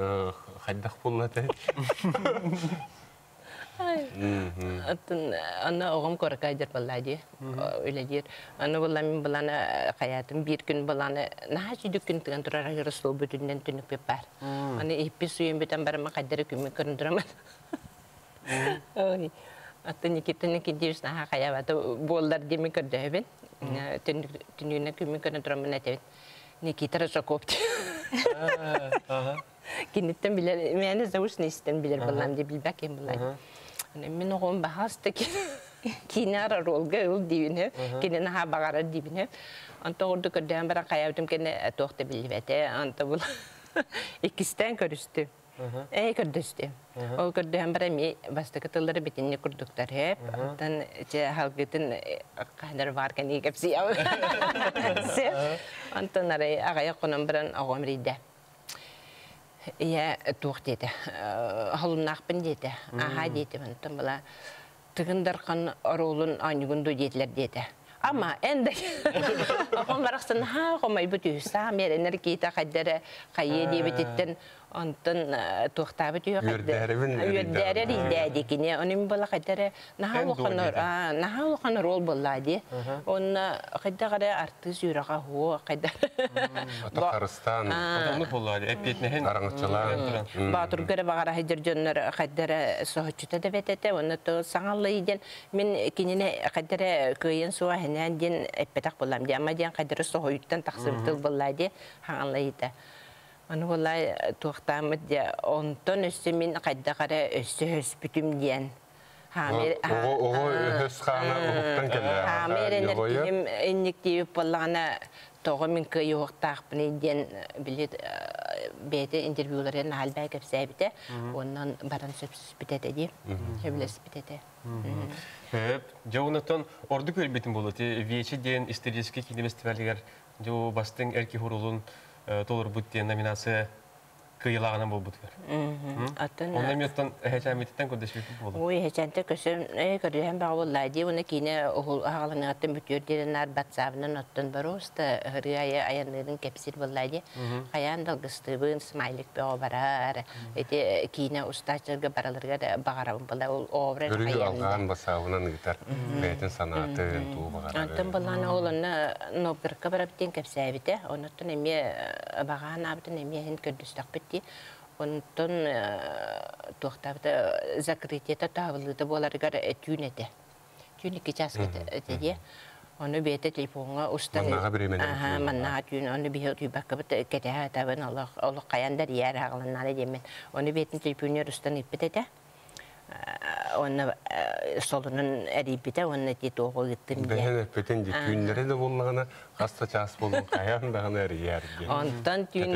хайдах булла те. Атын аны оҕом коракайдыр баллади үлелир. Аны була мин буланы хаятым бир күн буланы наха сүдүк күн тыган турар ырысыл бүтүннен түнүк бар. Аны иппи суйун бүтен барама кайдары күмү көрүндүрөмөн. Ой. Атын Никита Никитич наха хаябаты боллар деми көрдөбүн. Түнүнө күмү көрүндүрөмөн этебин. Никита Рысаков. Киниттен билер, мени заушный истен билер булам деп билбек эм булай. Мен оғым бахасты кинара ролга ыл дибине, кине наха багара дибине. Анта орду көрдөн бара каябытым кене тоохта билбете, анта бул иккистен көрүстү. Эй көрдөстү. Ол көрдөһөн бара ми бастыкы тыллары битинне курдуктар хеп. Антан че халгытын кайдар бар кени кепси. Антан арай агая конон баран огом рийде. Иә туох деді. Халуннақпын деді. Аха деді. Антан була тыгындархан оролун анюгунду дедлер деді. Ама энде охон барахсан ха хомай бутү са меренер кийта кайдара кайе дебититтен онтон туохтаабы түйө үөрдээрер идээдикине онун була кайдара наха улаханор наха улаханор ол булла ди онна кайдагара артыс юрага хуо кайдар Татарстан. Онны болла ди эппетнехен. Араңычылар. Баатургара багара хидер дьоннор кайдара соһучута да бетете онна то саңалла иден мен кинине кайдара кыйын суа хенен ден эппетак булам ди ама ден кайдара соһуйттан тахсыбытыл булла ди хаңалла иде. Аны булай туохтаамыт де онтон өссө мин кайдакара өссө хөспүтүм диэн. Ого өс хана уһуктан келе. Хамеренер ким энник дип боллана тоҕо мин кыйуохтаахпыны диэн билет бэйэтэ интервьюларын халбай кэпсээбитэ оннон баран сөпсүспүтэтэ ди сөбүлэспитэтэ. Хөп, жауынаттан орду көрбетин болот. Вече ден исторический кинофестивальгер жо бастың эрки хурулун толор бут ден номинация кыйлагынан болбут кер. Атын Онна меттан эһэчамиттен көдөшүп болот. Ой, хеченте көсөм, көрөһөн бага болла ди, уны кине ухул агалыныгаттан бүтүөр дерен батсабынан оттон бароста хырыая аяннырын кепсир болла ди. Хаян далгыстыбын смайлик бага барар. Эти кине устачырга баралырга багарабын була ол образ Көрүгү алган басабынан гитар. Бәйтен санатын туу багара. Антон баланы олонна Новгородка барап тен кепсәбите, онуттан эме багаан абытын эме хин көрдөстөк битти. Онтон туохтабыта закрытиета таабылыты боларыгар түүн эте. Түүн икки час этеде. Оны бете телефонга устан. Маннага биремен. Аха, маннага түүн оны бихе түйбакка бит кетеһэ табын олох олох каяндар яр хагаланнары демен. Оны бетин телефонер устан иппетете. Оны солунун эрибите, оны ти тоого гыттым. Бэхэн эппетен ди түүннере де боллагана хаста час болун каян дагана эрияр ди. Онтон түүн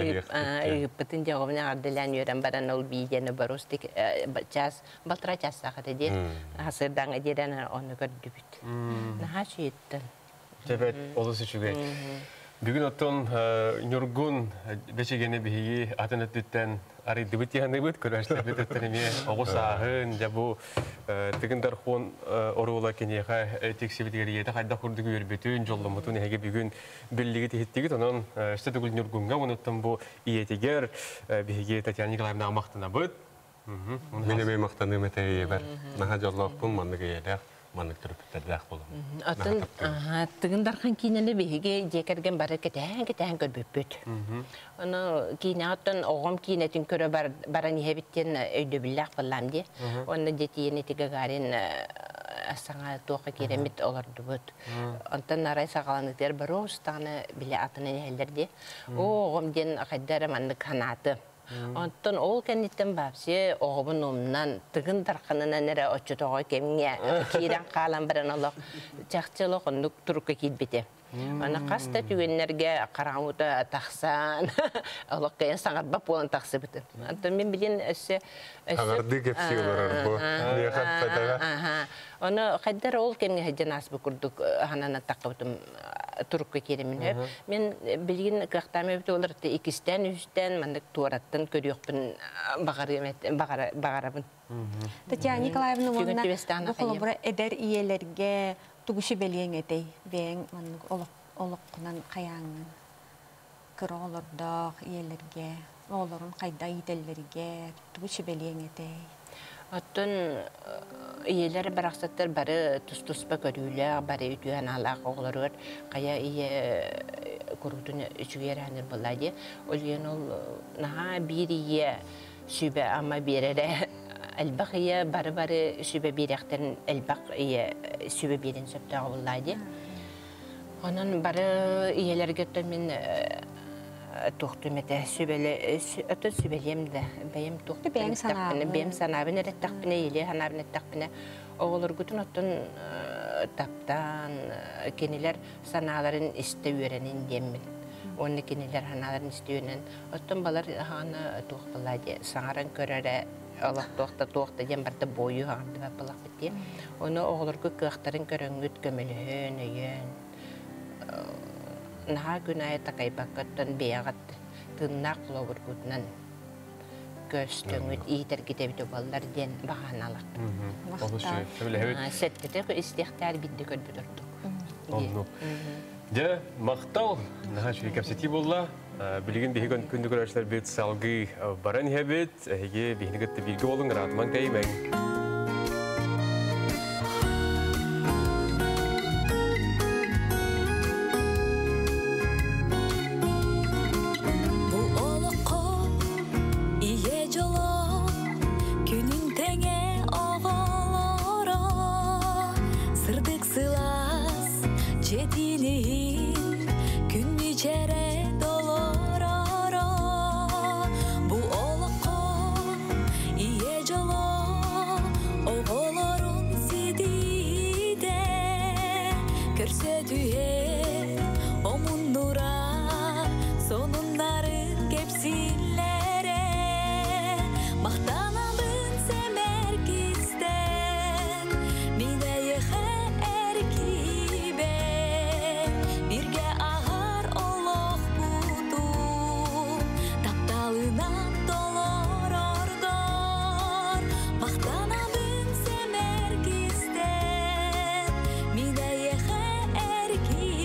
ыыппытын жогомна ардылан үөрэн баран ол биидени барустик час балтыра час сахата ди хасырдаҥа диэрен ону көрдүбүт. Наха сүйүттэн. Тебет олус үчүгэй. Бүгүн оттон Нюргун бечегене биһиги атын өттүттен арыйдыбыт яханыбыт көрөштөрбүт өттен эме оҕус ааһын жабу тыгындар хуон оруола киниэхэ тиксибитигер хайда курдук үөрбүтүн жолломутун эһиги бүгүн биллиги тиһиттигит онон өстө тугул Нюргунга онуттан бу иетигер биһиги Татьяна Николаевна мактанабыт. Мен эме мактаным этей бар. Наха жоллоохпун маннык иелээх маннык төрөпүттердээх болом. Атын тыгындархан кинени биһиги дьиэкэрген бары кэтэһэн кэтэһэн көрбүппүт. Ону киинэ оттон оҕом киинэтин көрө баран иһэбиттен өйдөбүллээх буллаам ди. Онно дьэтиени Гагарин саҥа туоха кииреммит олордубут. Онтон арай саҕаланыытыгар бароустаҕына биле атынан иһэллэр ди. О, оҕом диэн хайдара маннык ханааты. Онтон ол кэнниттэн баапсия оҕобун умнан, тыгын дарханынан эрэ оччотоҕо кэмҥэ киирэн хаалан баран олох чахчы олох оннук турукка киирбитэ. Аны хас да түгэннэргэ хараҥа тахсан, олох кыайан саҥарбат буолан тахсыбытым. Онтон мин билин өссө Аҕардыы кэпсии олорор бу. Миэхэ эппэтэҕэ. Ону хайдар ол кэмҥэ сылдьан ааспыт курдук ханан таххыбытым турукка кииримин хөп. Мин билигин кыахтаам эбит олар иккистээн, үһүстээн маннык туораттан көрүөхпүн баҕарабын. Татьяна Николаевна Түгэн уонна түбэстэҕин бу ахайым. холобура эдэр ийэлэргэ тугу сүбэлиэҥ этэй? Бэйэҥ маннык олоххунан хайааҥҥын кыра оҕолордоох ийэлэргэ, оҕолорун хайда иитэллэригэр тугу сүбэлиэҥ этэй? Оттон ийэлэр барахсаттар бары тус-туспа көрүүлээх, бары үтүө санаалаах оҕолоругар хайа ийэ куруутун үчүгэй эрэ буолла дии. Ол иһин ол наһаа биир ийэ сүбэ ама биэрэрэ элбэх ийэ бары-бары сүбэ биэриэхтэрин элбэх ийэ сүбэ биэрин сөптөөх буолла дии. Онон бары ийэлэргэ оттон мин туохтум этэ сүбэле оттон сүбэлиэм да бэйэм туохтум Бэйэҥ эттэхпинэ санааҕын. бэйэм санаабын эрэттэхпинэ ийэлии санаабын эттэхпинэ оҕолоргутун оттон таптаан кинилэр санааларын истэ үөрэнин диэммин уонна кинилэр санааларын истэ үөрэнэн оттон балар хаана туох буолла дии саҥаран көрөрө олох туох да туох да диэн барда буойу хаҥардыбат буоллахпыт дии ону оҕолорго кыахтарын көрөҥҥүт көмөлөһөн өйөөн наһаа күн аайы такайбакка оттон бэйэҕит тыыннаах холобургутунан көстөҥүт иитэргит эбитэ буоллар диэн баҕаналахпыт. Олус үчүгэй. Сөбүлэһэбит. Сэттэтэ истиэхтээр биирдэ көрбүт ордук. Оннук. Дьэ, махтал. Наһаа үчүгэй кэпсэтии буолла. Билигин биһиги күндү көрөөччүлэрбит салгыы баран иһэбит. Эһиги биһини кытта бииргэ буолуҥ, ыраатымаҥ тэйимэҥ. Бу олоххо ийэ дьоло күнүн тэҥэ оҕолоро сырдык сылаас дьиэтин иһин күн мичээрэ толороро бу олоххо ийэ дьоло оҕолорун ситиитэ көрсө түһэр омуннура сонуннарын кэпсииллэрэ махтанабын сэмэр кистэн мин эйиэхэ эркиибэр бииргэ аһар олохпутун тапталынан толороргор махтанабын сэмэр кистэн мин эйиэхэ эркиибэр.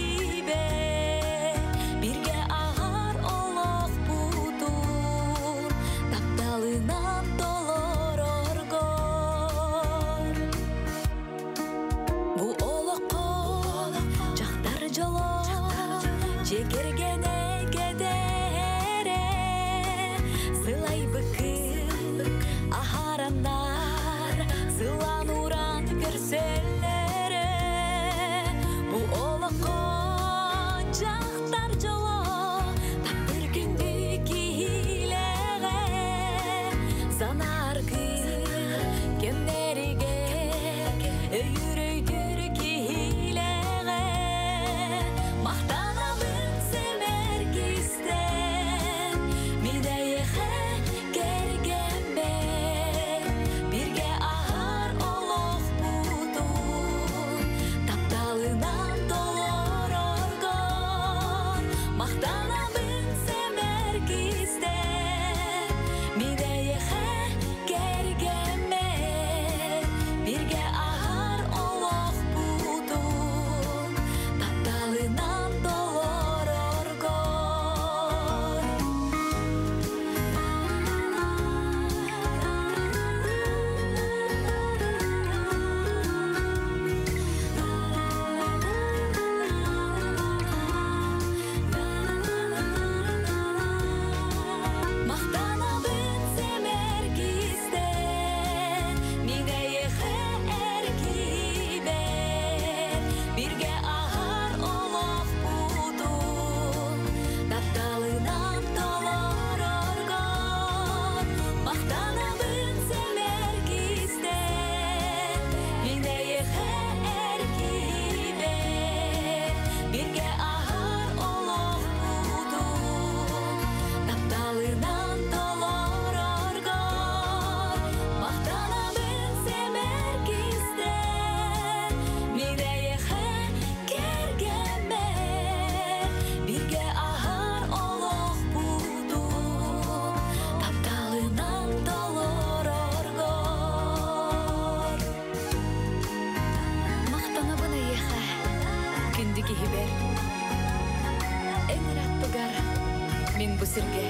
сиргэ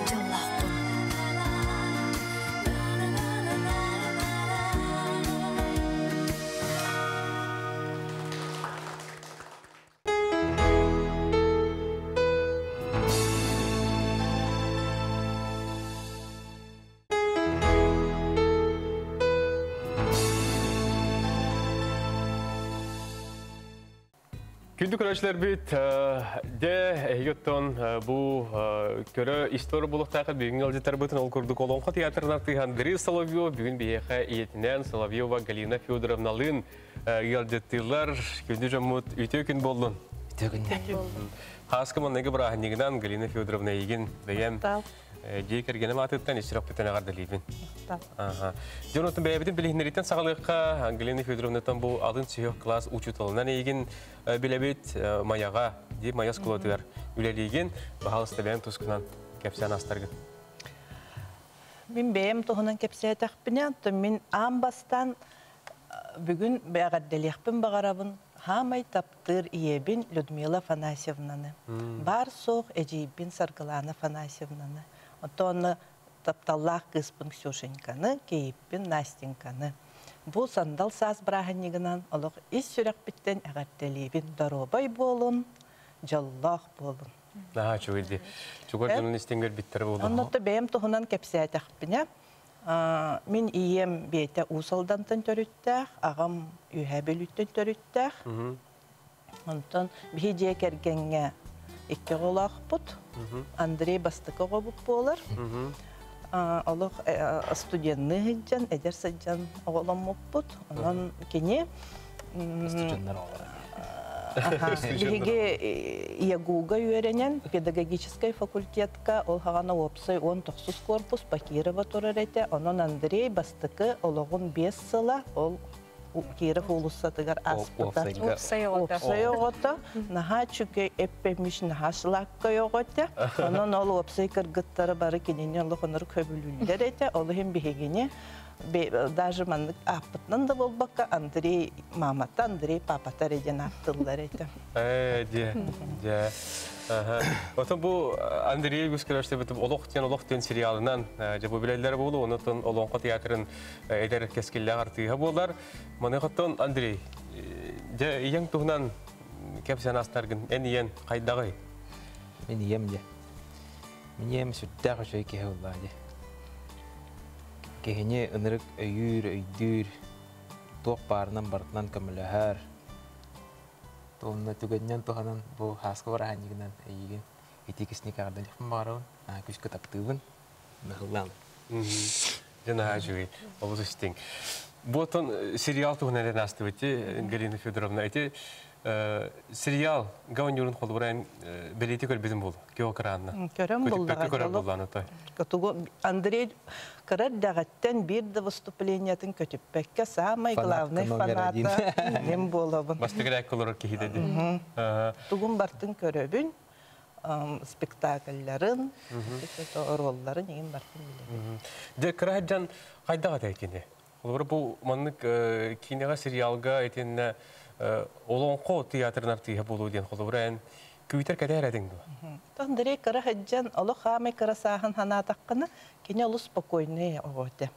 дьоллоохпун. Күндү көрөөчүлэрбит, де эһигиттон бу көрө история булуктаахы бүгүн алжытарбытын ол курдук Олоҥхо театрын артыыһа Андрей Соловьев бүгүн биһиэхэ ийэтинээн Соловьева Галина Федоровналыын ыалдьыттыыллар. Күндү дьоммут үтүө күн буоллун. Үтүө күн. Хааска манныгы бырааһынньыгынан Галина Федоровна эйигин бэйэм дьиэ кэргэним аатыттан ис сүрэхпиттэн эҕэрдэлиибин. Дьон отун бэйэбитин билиһиннэриттэн саҕалыахха Галина Федоровнаттан бу алын сүһүөх класс учууталынан эйигин билэбит Майаҕа дии Майа оскуолатыгар үлэлиигин баһаалыста бэйэм тускунан кэпсээн астаргын. Мин бэйэм туһунан кэпсээтэхпинэ, оттон мин аан бастаан бүгүн эҕэрдэлиэхпин баҕарабын хаамай таптыыр ийэбин Людмила Афанасьевнаны, баар-суох эдьиийбин Саргылаана Афанасьевнаны, оттон тапталлаах кыыспын Ксюшеньканы, кийииппин Настеньканы. Бу сандал саас бырааһынньыгынан олох ис сүрэхпиттэн эҕэрдэлиибин. Доруобай буолун, дьоллоох буолун. Наһаа үчүгэй Чугар дьонун истиҥ көрбүттэр буолуо. Оннотто бэйэм туһунан кэпсээтэхпинэ, мин ийэм бэйэтэ Уус Алдантан төрүттээх, аҕам Үөһээ Бүлүүттэн төрүттээх. Онтон биһи дьиэ кэргэҥҥэ икки оҕолоохпут. Андрей бастакы оҕобут буолар. Олох студенныы сылдьан, эдэр сылдьан оҕоломмуппут. Онон кини Студеннар оҕолоро. Биһиги ЯГУга үөрэнэн педагогическай факультетка ол хаҕана уопсай 19 корпус Бакирова турар этэ. Онон Андрей бастакы олоҕун 5 сыла ол Киров уулуссатыгар ааспыта. Уопсай оҕото. Уопсай оҕото. Наһаа үчүгэй эппэмиш наһаа сылааккай оҕо этэ. Онон ол уопсай кыргыттары бары кинини олох онор көбүлүүллэр этэ. Ол иһин биһигини даже маннык ааппытынан да буолбакка Андрей мамата, Андрей папата эрэ диэн ааттыллар этэ. Ээ, дьэ, дьэ. Отон бу Андрей Гускалашты олох диэн олох диэн сериалынан дьэ бу билэллэр буолу, онотон Олоҥхо театрын эдэр кэскиллээх артыыһа буолар. Маныхаттан Андрей, дьэ ийэҥ туһунан кэпсээн астаргын, эн ийэн хайдаҕый? Мин ийэм дьэ. Мин ийэм сүрдээх үчүгэй киһи буоллаа дьэ. Киһини ынырык өйүүр, өйдүүр, туох баарынан барытынан көмөлөһөр. Туонна түгэннэн туһанан бу хааска бырааһынньыгынан эйигин ити кисник эҕэрдэлиэхпин баҕарабын. Күүскэ таптыыбын. Наһыллаан. Дьэ наһаа үчүгэй. Олус истиҥ. Бу оттон сериал туһунан этэн аастыбыт Галина Федоровна. Ити сериал гаонньуурун холобура бэлиэти көрбүтүм буолу. Кио экранна. Көрөн буллаҕа. Көрөр буллааны той. Тугу Андрей кыра эрдэҕиттэн биир да выступлениятын көтүппэккэ самый главный фаната мин буолабын. Бастакы рээккэ олорор киһи деді. Тугун бартын көрөбүн, спектакльларын, оруолларын игин бартын билэбин. Дьэ кыра сылдьан хайдах этэй кини? Холобура бу маннык киинэҕэ сериалга итиннэ Олоҥхо театрын артыыһа буолуо диэн холобура эн күүтэр кэтээр этиҥ дуо? Андрей кыра сылдьан олох хаамай кыра сааһын санаатаххына, кини олус спокойный оҕо этэ.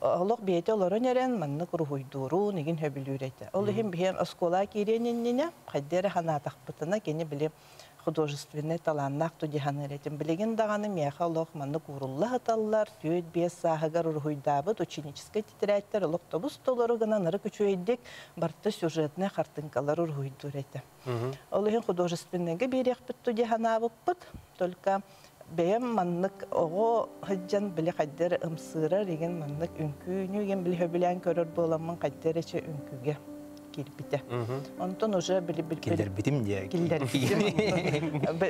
Олох бэйэтэ олорон эрэн маннык уруһуйдуурун игин сөбүлүүр этэ. Ол иһин биһиэн оскуола киириэн иннинэ хайда эрэ санаатахпытына кини били художественнай талааннаах тудиһаныр этим. Билигин даҕаны миэхэ олох маннык уурулла сыталлар, 4-5 сааһыгар уруһуйдаабыт ученическай тетрадьтар олох тобус толору гынан ырык үчүгэйдик барыта сюжетнай хартыҥкалар уруһуйдуур этэ. Ол иһин художественныйга биэриэхпит тудиһанаабыппыт. Только бэйэм маннык оҕо сылдьан били хайда эрэ ымсыырар игин маннык үҥкүүнү игин били сөбүлээн көрөр буоламмын хайда эрэ чэ үҥкүүгэ киирбитэ. Онтон уже били Киллэрбитим диэ. Киллэрбитим.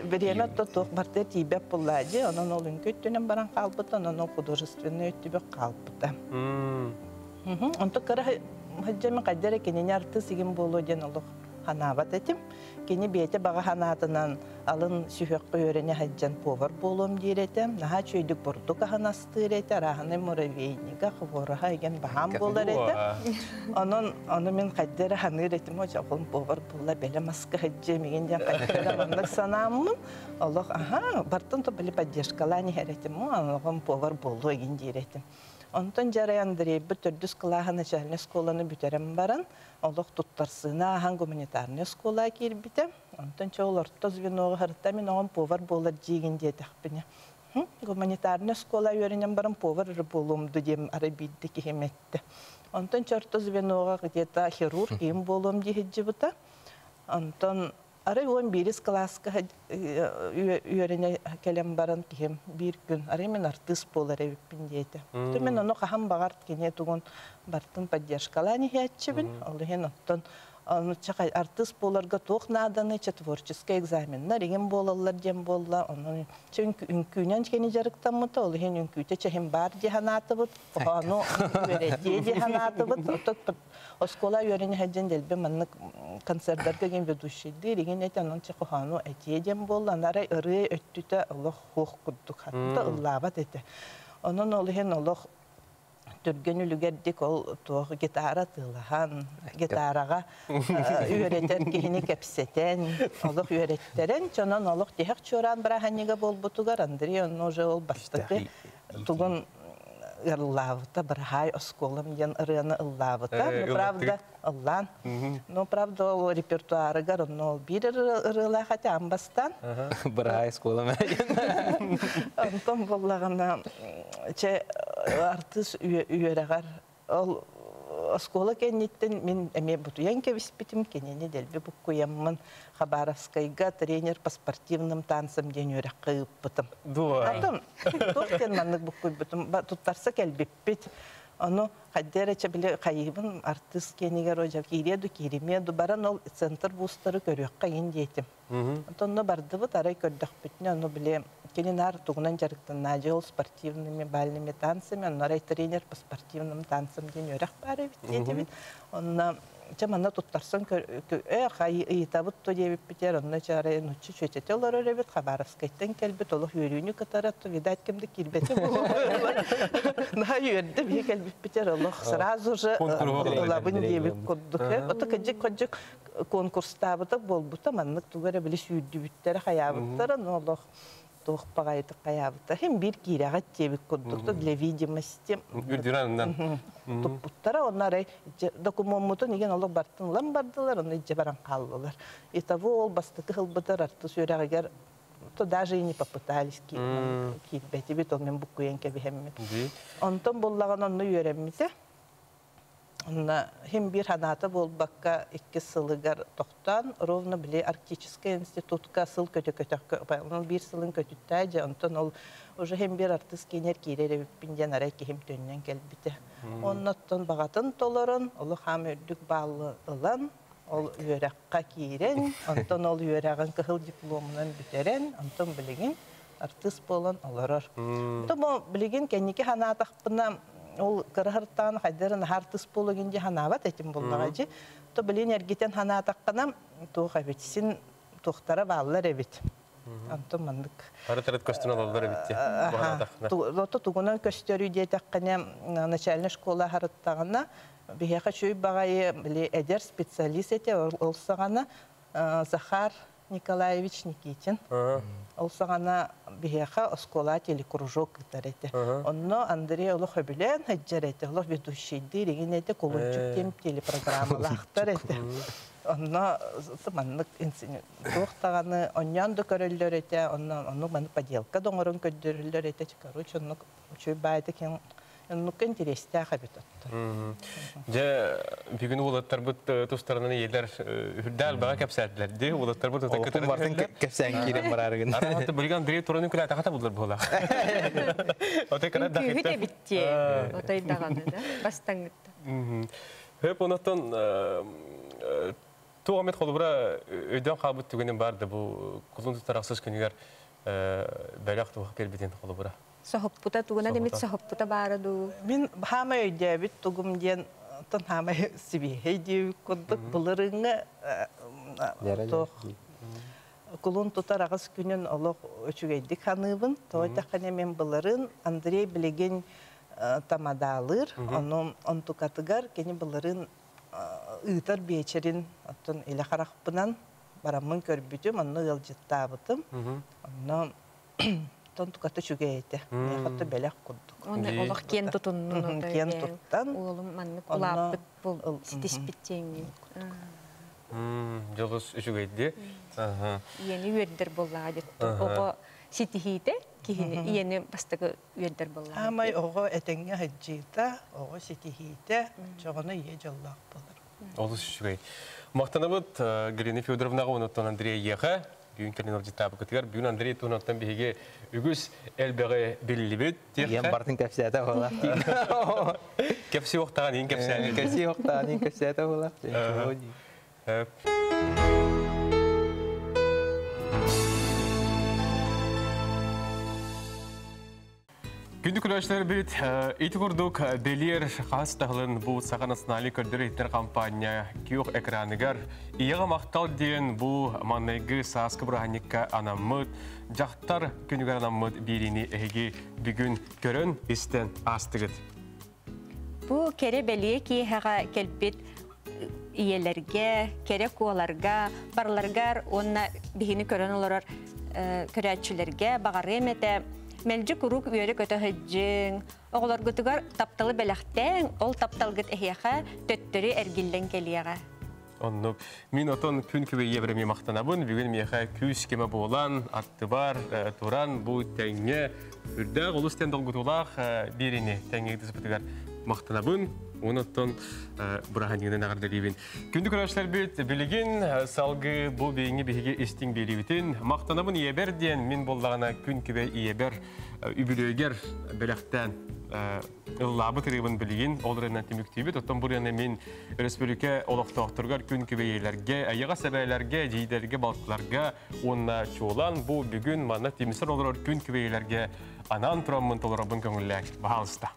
Бириэмэ туох барта тиийбэт буоллаа дии. Онон ол үҥкүү өттүнэн баран хаалбыта, онон ол художественный өттүбэ хаалбыта. Онтон кыра сылдьан хайда эрэ кинини артыыс игин буолуо диэн олох Ханаабат этим. Кини бэйэтэ баҕа санаатынан алын сүһүөххэ үөрэнэ сылдьан повар буолуом диир этэ. Наһаа үчүгэйдик бурдук аһын астыыр этэ, арааһынай муравейнига, хвороһа игэн баһаам буолар этэ. Онон ону мин хайда эрэ ханыыр этим, оҕом повар буолла, бэлэм аска сылдьыам игин диэн хайда эрэ маннык санааммын, олох аһаа, бартын то били поддержкалаан иһэр этим, оҕом повар буолуо игин диир этим. Онтон дьарай Андрейбыт төрдүс кылааһы начальнай оскуоланы бүтэрэн баран, олох туттарсыыны ааһан гуманитарнай оскуолаҕа киирбитэ. Онтон чэ ол орто звеноҕа сырытта мин оҕом повар буолар диигин диэтэхпинэ. Гуманитарнай оскуола үөрэнэн баран повар эрэ буолуом ду диэн арай биирдэ киһим эттэ. Онтон чэ орто звеноҕа где-то хирург киһим буолуом дии сылдьыбыта. Онтон арай 11-ис кылааска үөрэнэ кэлэн баран киһим биир күн арай мин артыыс буолар эбиппин диэтэ. Мин ону хаһан баҕар кини тугун бартын поддержкалаан иһээччибин. Ол иһин оттон артыыс буоларга туох нааданы чэ творческий экзаменнар игин буолаллар диэн буолла. Онон үҥкүүнэн кини дьарыктаммыта, ол иһин үҥкүүтэ чэһин баар дии санаатыбыт. Ону үөрэтиэ дии санаатыбыт. Отон оскуола үөрэнэ сылдьан дэлби маннык концерттарга ким ведущийдиир игин этэ, онон чэ хоһоону этиэ диэн буолла. Арай ырыа өттүтэ олох хуох курдук хатта ыллаабат этэ. Онон ол иһин олох түргэн үлүгэрдик ол туох гитара тыылаһан, гитараҕа үөрэтэр киһини кэпсэтэн, олох үөрэттэрэн, чонон олох тиһэх чуораан бырааһынньыга буолбутугар Андрей онно уже ол бастакы тугун ыллаабыта, «Быраһаай оскуолам» диэн ырыаны ыллаабыта. Ну, правда, ыллаан. Ну, правда, ол репертуарыгар онно ол биир ырыалаах этэ амбастан. Быраһаай оскуолам. Онтон буоллаҕына, чэ, артыыс үөрэҕэр ол оскуола кэнниттэн мин эмиэ бутуйан кэбиспитим, кинини дэлби буккуйаммын Хабаровскайга тренер по спортивным танцам диэн үөрэххэ ыыппытым. Атын туох диэн маннык буккуйбутум, туттарса кэлбиппит. Ону хайда эрэ чэ били хайыыбын артыыс киэнигэр о киириэ ду кииримиэ ду баран ол центр вузтары көрүөххэ иин диэтим. Онно бардыбыт, арай көрдөхпүтүнэ, ону били кини наар тугунан дьарыктаннаадьы ол спортивными бальными танцами, онно арай тренер по спортивным танцам диэн үөрэх баар эбит диэтибит. Онно чэ манна туттарсан ыйытабыт то диэбиппитер, онно чэ арай нуччу чүөчэтэ олорор эбит, Хабаровскайтан кэлбит, олох үөрүүнү кытара, то видать кимде киирбэтэ наһаа үөрдэ биһи кэлбиппитер, олох сразу же ылабын диэбит курдук. Ото кыдьык кыдьык конкурстаабыта буолбута, маннык тугу эрэ били сүүрдүбүттэрэ хайаабыттара, но олох туох баҕайытык хайаабыта. Хим биир киирэҕит диэбит курдук, для видимости. Туппуттара, онно арай докумуоммутун igen олох бартын ылан бардылар, онно ijje баран хааллылар. Итого ол бастакы хылбытар артыыс үөрэҕигэр то даже и не попытались киирбэтибит, ол мен буккуйан кэбиһэммит. Онтон буллаган онно үөрэммите. Онно хим биир ханаата буолбакка икки сылыгар тохтоон, ровно били Арктический институтка сыл көтө-көтөхкө, биир сылын көтүттээ же, онтон ол уже хим биир артыыс киэнер киирэр эбиппин диэн арай киһим төннөн кэлбите. Онноттон баҕатын толорон, олох хаам үрдүк бааллы ылан, ол үөрэххэ киирэн, онтон ол үөрэҕин кыһыл дипломунан бүтэрэн, онтон билигин артыыс буолан олорор. Бу билигин кэнники ханаатахпына, ол кыраһыртаан хайдарын артыыс буологин дии ханаабат этим буллаҕа дьи. То билин эргитен ханаатаххына туох эбит син туохтара бааллар эбит. Онтон маннык. Ары көстөн алаллар эбит. Лото тугунан көстөрүү диэтэххинэ, начальная школа харыттаҕына биһиэхэ чүй баҕайы били эдэр специалист этэ ол саҕана Захар Николаевич Никитин. Ол саҕана биһиэхэ оскуола телекружок ыытар этэ. Онно Андрей олох өбүлээн сылдьар этэ, олох ведущийдиир игин этэ, кулунчук диэн телепрограммалаахтар этэ. Онно маннык туох даҕаны онньоон да көрөллөр этэ, онно оннук маннык поделка да оҥорон көрдөрөллөр этэ. Короче, оннук үчүгэй баайда киэн оннукка интэриэстээх эбит оттон. Дьэ, бүгүн уолаттарбыт тустарынан иелер үрдээл баҕа кэпсээтилэр ди уолаттарбыт Олохпун бартын кэпсээн киирэн бараарыгын. Арахаты билигин Андрей тураны күлэ тахата булдар буола. Отой кара да. Үҥкүүһүт эбиттиэ. Отой даҕаны да бастаңытта. Хөп онотон туох эмит холобура өйдөөн хаалбыт түгэнин бар да бу кулун тутар ахсыс күнүгэр бэлэх туох кэлбитин холобура. Соһуппута тугуна демит соһуппута баара дуу. Мин хаама өйдөөбүт тугум диэн Тон хамай сибихей диэбит курдук былырыҥҥа туох кулун тутар аҕыс күнүн олох үчүгэйдик ханыыбын. Тоҕо тэххине мен былырын Андрей билигин тамадаалыыр. Ону онтукатыгар кини былырын ыытар биэчэрин оттон илэ харахпынан бараммын көрбүтүм, онно ыалдьыттаабытым. Онно тон туката үчүгэй этэ. Миэхэ бэлэх курдук. Оны олох киэн тутуннун. Киэн туттан. Уолум маннык улааппыт бул ситиспит тиэҥҥин. Дьолус үчүгэйди. Иени үөрдер боллаға дет. Оҕо ситиһиите киһини иени бастакы үөрдер боллаға. Амай оҕо этеңҥэ хаджита, оҕо ситиһиите, чоҕону ие дьоллоох болар. Олус үчүгэй. Мактанабыт Галина Федоровнаға онуттан Андрей Еха, бүгүн кэлин алжыттаабыкытыгар, бүгүн Андрей туһунаттан биһиги үгүс элбэҕи биллибит. Иэн бартын кэпсээтэ буолар. Кэпси уохтаҕан иин кэпсээн. Кэпси уохтаҕан иин кэпсээтэ буолар. Күндү күләшләр бит ити курдук белиер хас тахлын бу Саха национальный көрдөр иттер компания киох экраныгар ияга мактал диэн бу манныгы сааскы быраханникка анаммыт жактар күнүгэр анаммыт бирини эһиги бүгүн көрөн истен астыгыт. Бу кере белие киэхэҕэ кэлбит иелерге, кере куоларга, барларгар онна биһини көрөн олорор көрөөччүлэрге бағарыам этэ мэлдьи куруук үөрэ көтө сылдьыҥ, оҕолоргутугар тапталы бэлэхтээҥ, ол тапталгыт эһиэхэ төттөрү эргиллэн кэлиэҕэ. Оннук. Мин отон күн күбэ ебреми мактанабын, бүгүн миэхэ күүс кеме буолан, аттыбар, туран бу тэҥҥэ үрдээх олус тэн долгутуулаах биирини тэҥҥэ тыспытыгар мактанабын. Онуттан быраханьыгынан аҕырдалиибин. Күндү көрөөччүлэр бит билигин салгы бу бейиңи биһиги истиң биэрибитин мактанабын иебер диэн мин боллаҕына күн күбэ иебер үбүлүөгэр бэлэхтэн ыллаабыт ырыыбын билигин ол ырыынан түмүктүүбүт. Оттон бу ырыаны мин республика олохтоохторугар күн күбэ иелерге, айыга сэбээлерге, жийдерге, балтыларга уонна чуолан бу бүгүн манна тимисер олорор күн күбэ иелерге анаан тураммын толоробун көҥүллээх баһаалыста.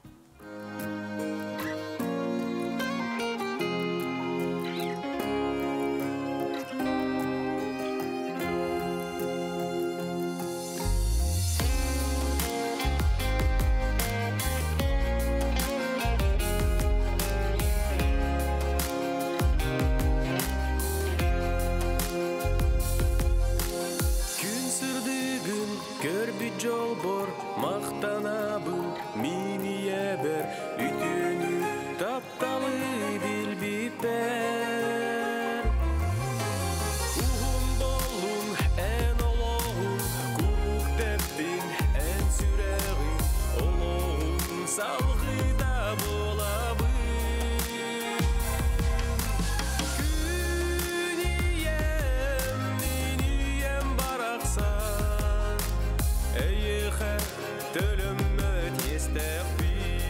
Күн сырдыгын көрбүт жолбор мактанабын мин иебер үтүөнү тапталы билбиппер. Уһун болун эн олоҕун курук тэппин эн сүрэҕин олоҕун салгыда буолабын. Күн ием, мин ием барахсан, эйиэхэ төлөммөт иэстэхпин.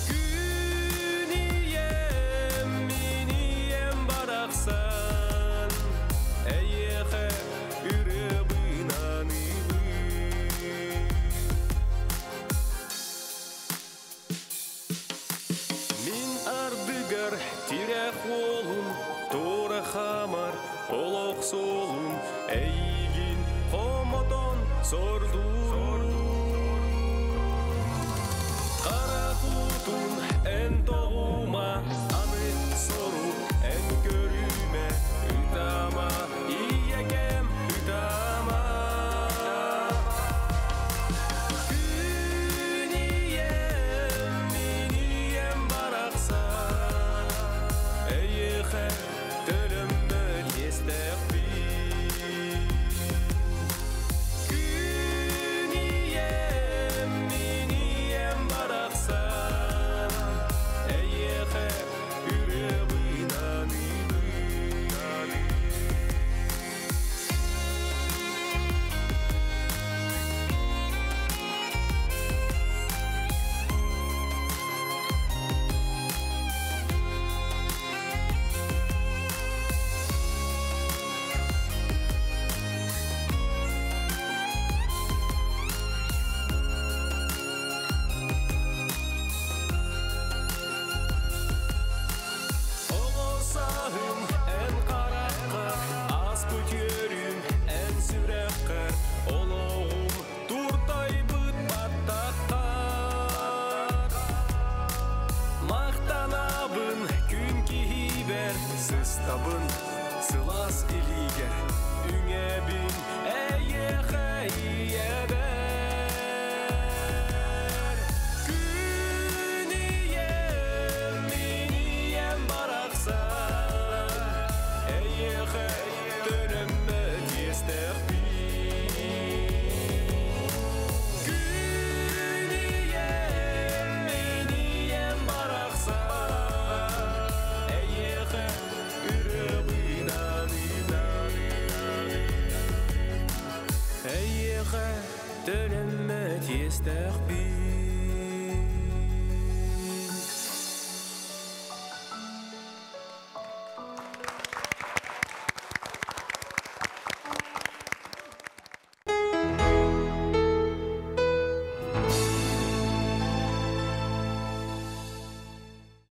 Күн ием, мин ием барахсан, эйиэхэ ырыабын аныыбын. Мин ардыгар тирэх уолун, туора хамар олох суолун, эйигин хомотон сордуурун. Хара кутун эн тоҕума, аны сору эн көрүмэ, ытама ийэкэм ытама. Күн ием, мин ием барахсан, эйиэхэ төлөммөт иэстэхпин. Күн Сыстабын сылаас илиигэр Үҥэбин эйиэхэ ийэбэр Күн ийэм, мин ийэм барахсан Эйиэхэ төлөммөт иэстээхпин Күн ийэм, мин ийэм барахсан Эйиэхэ ырыабынан Эйиэхэ төлөммөт иэстээхпин.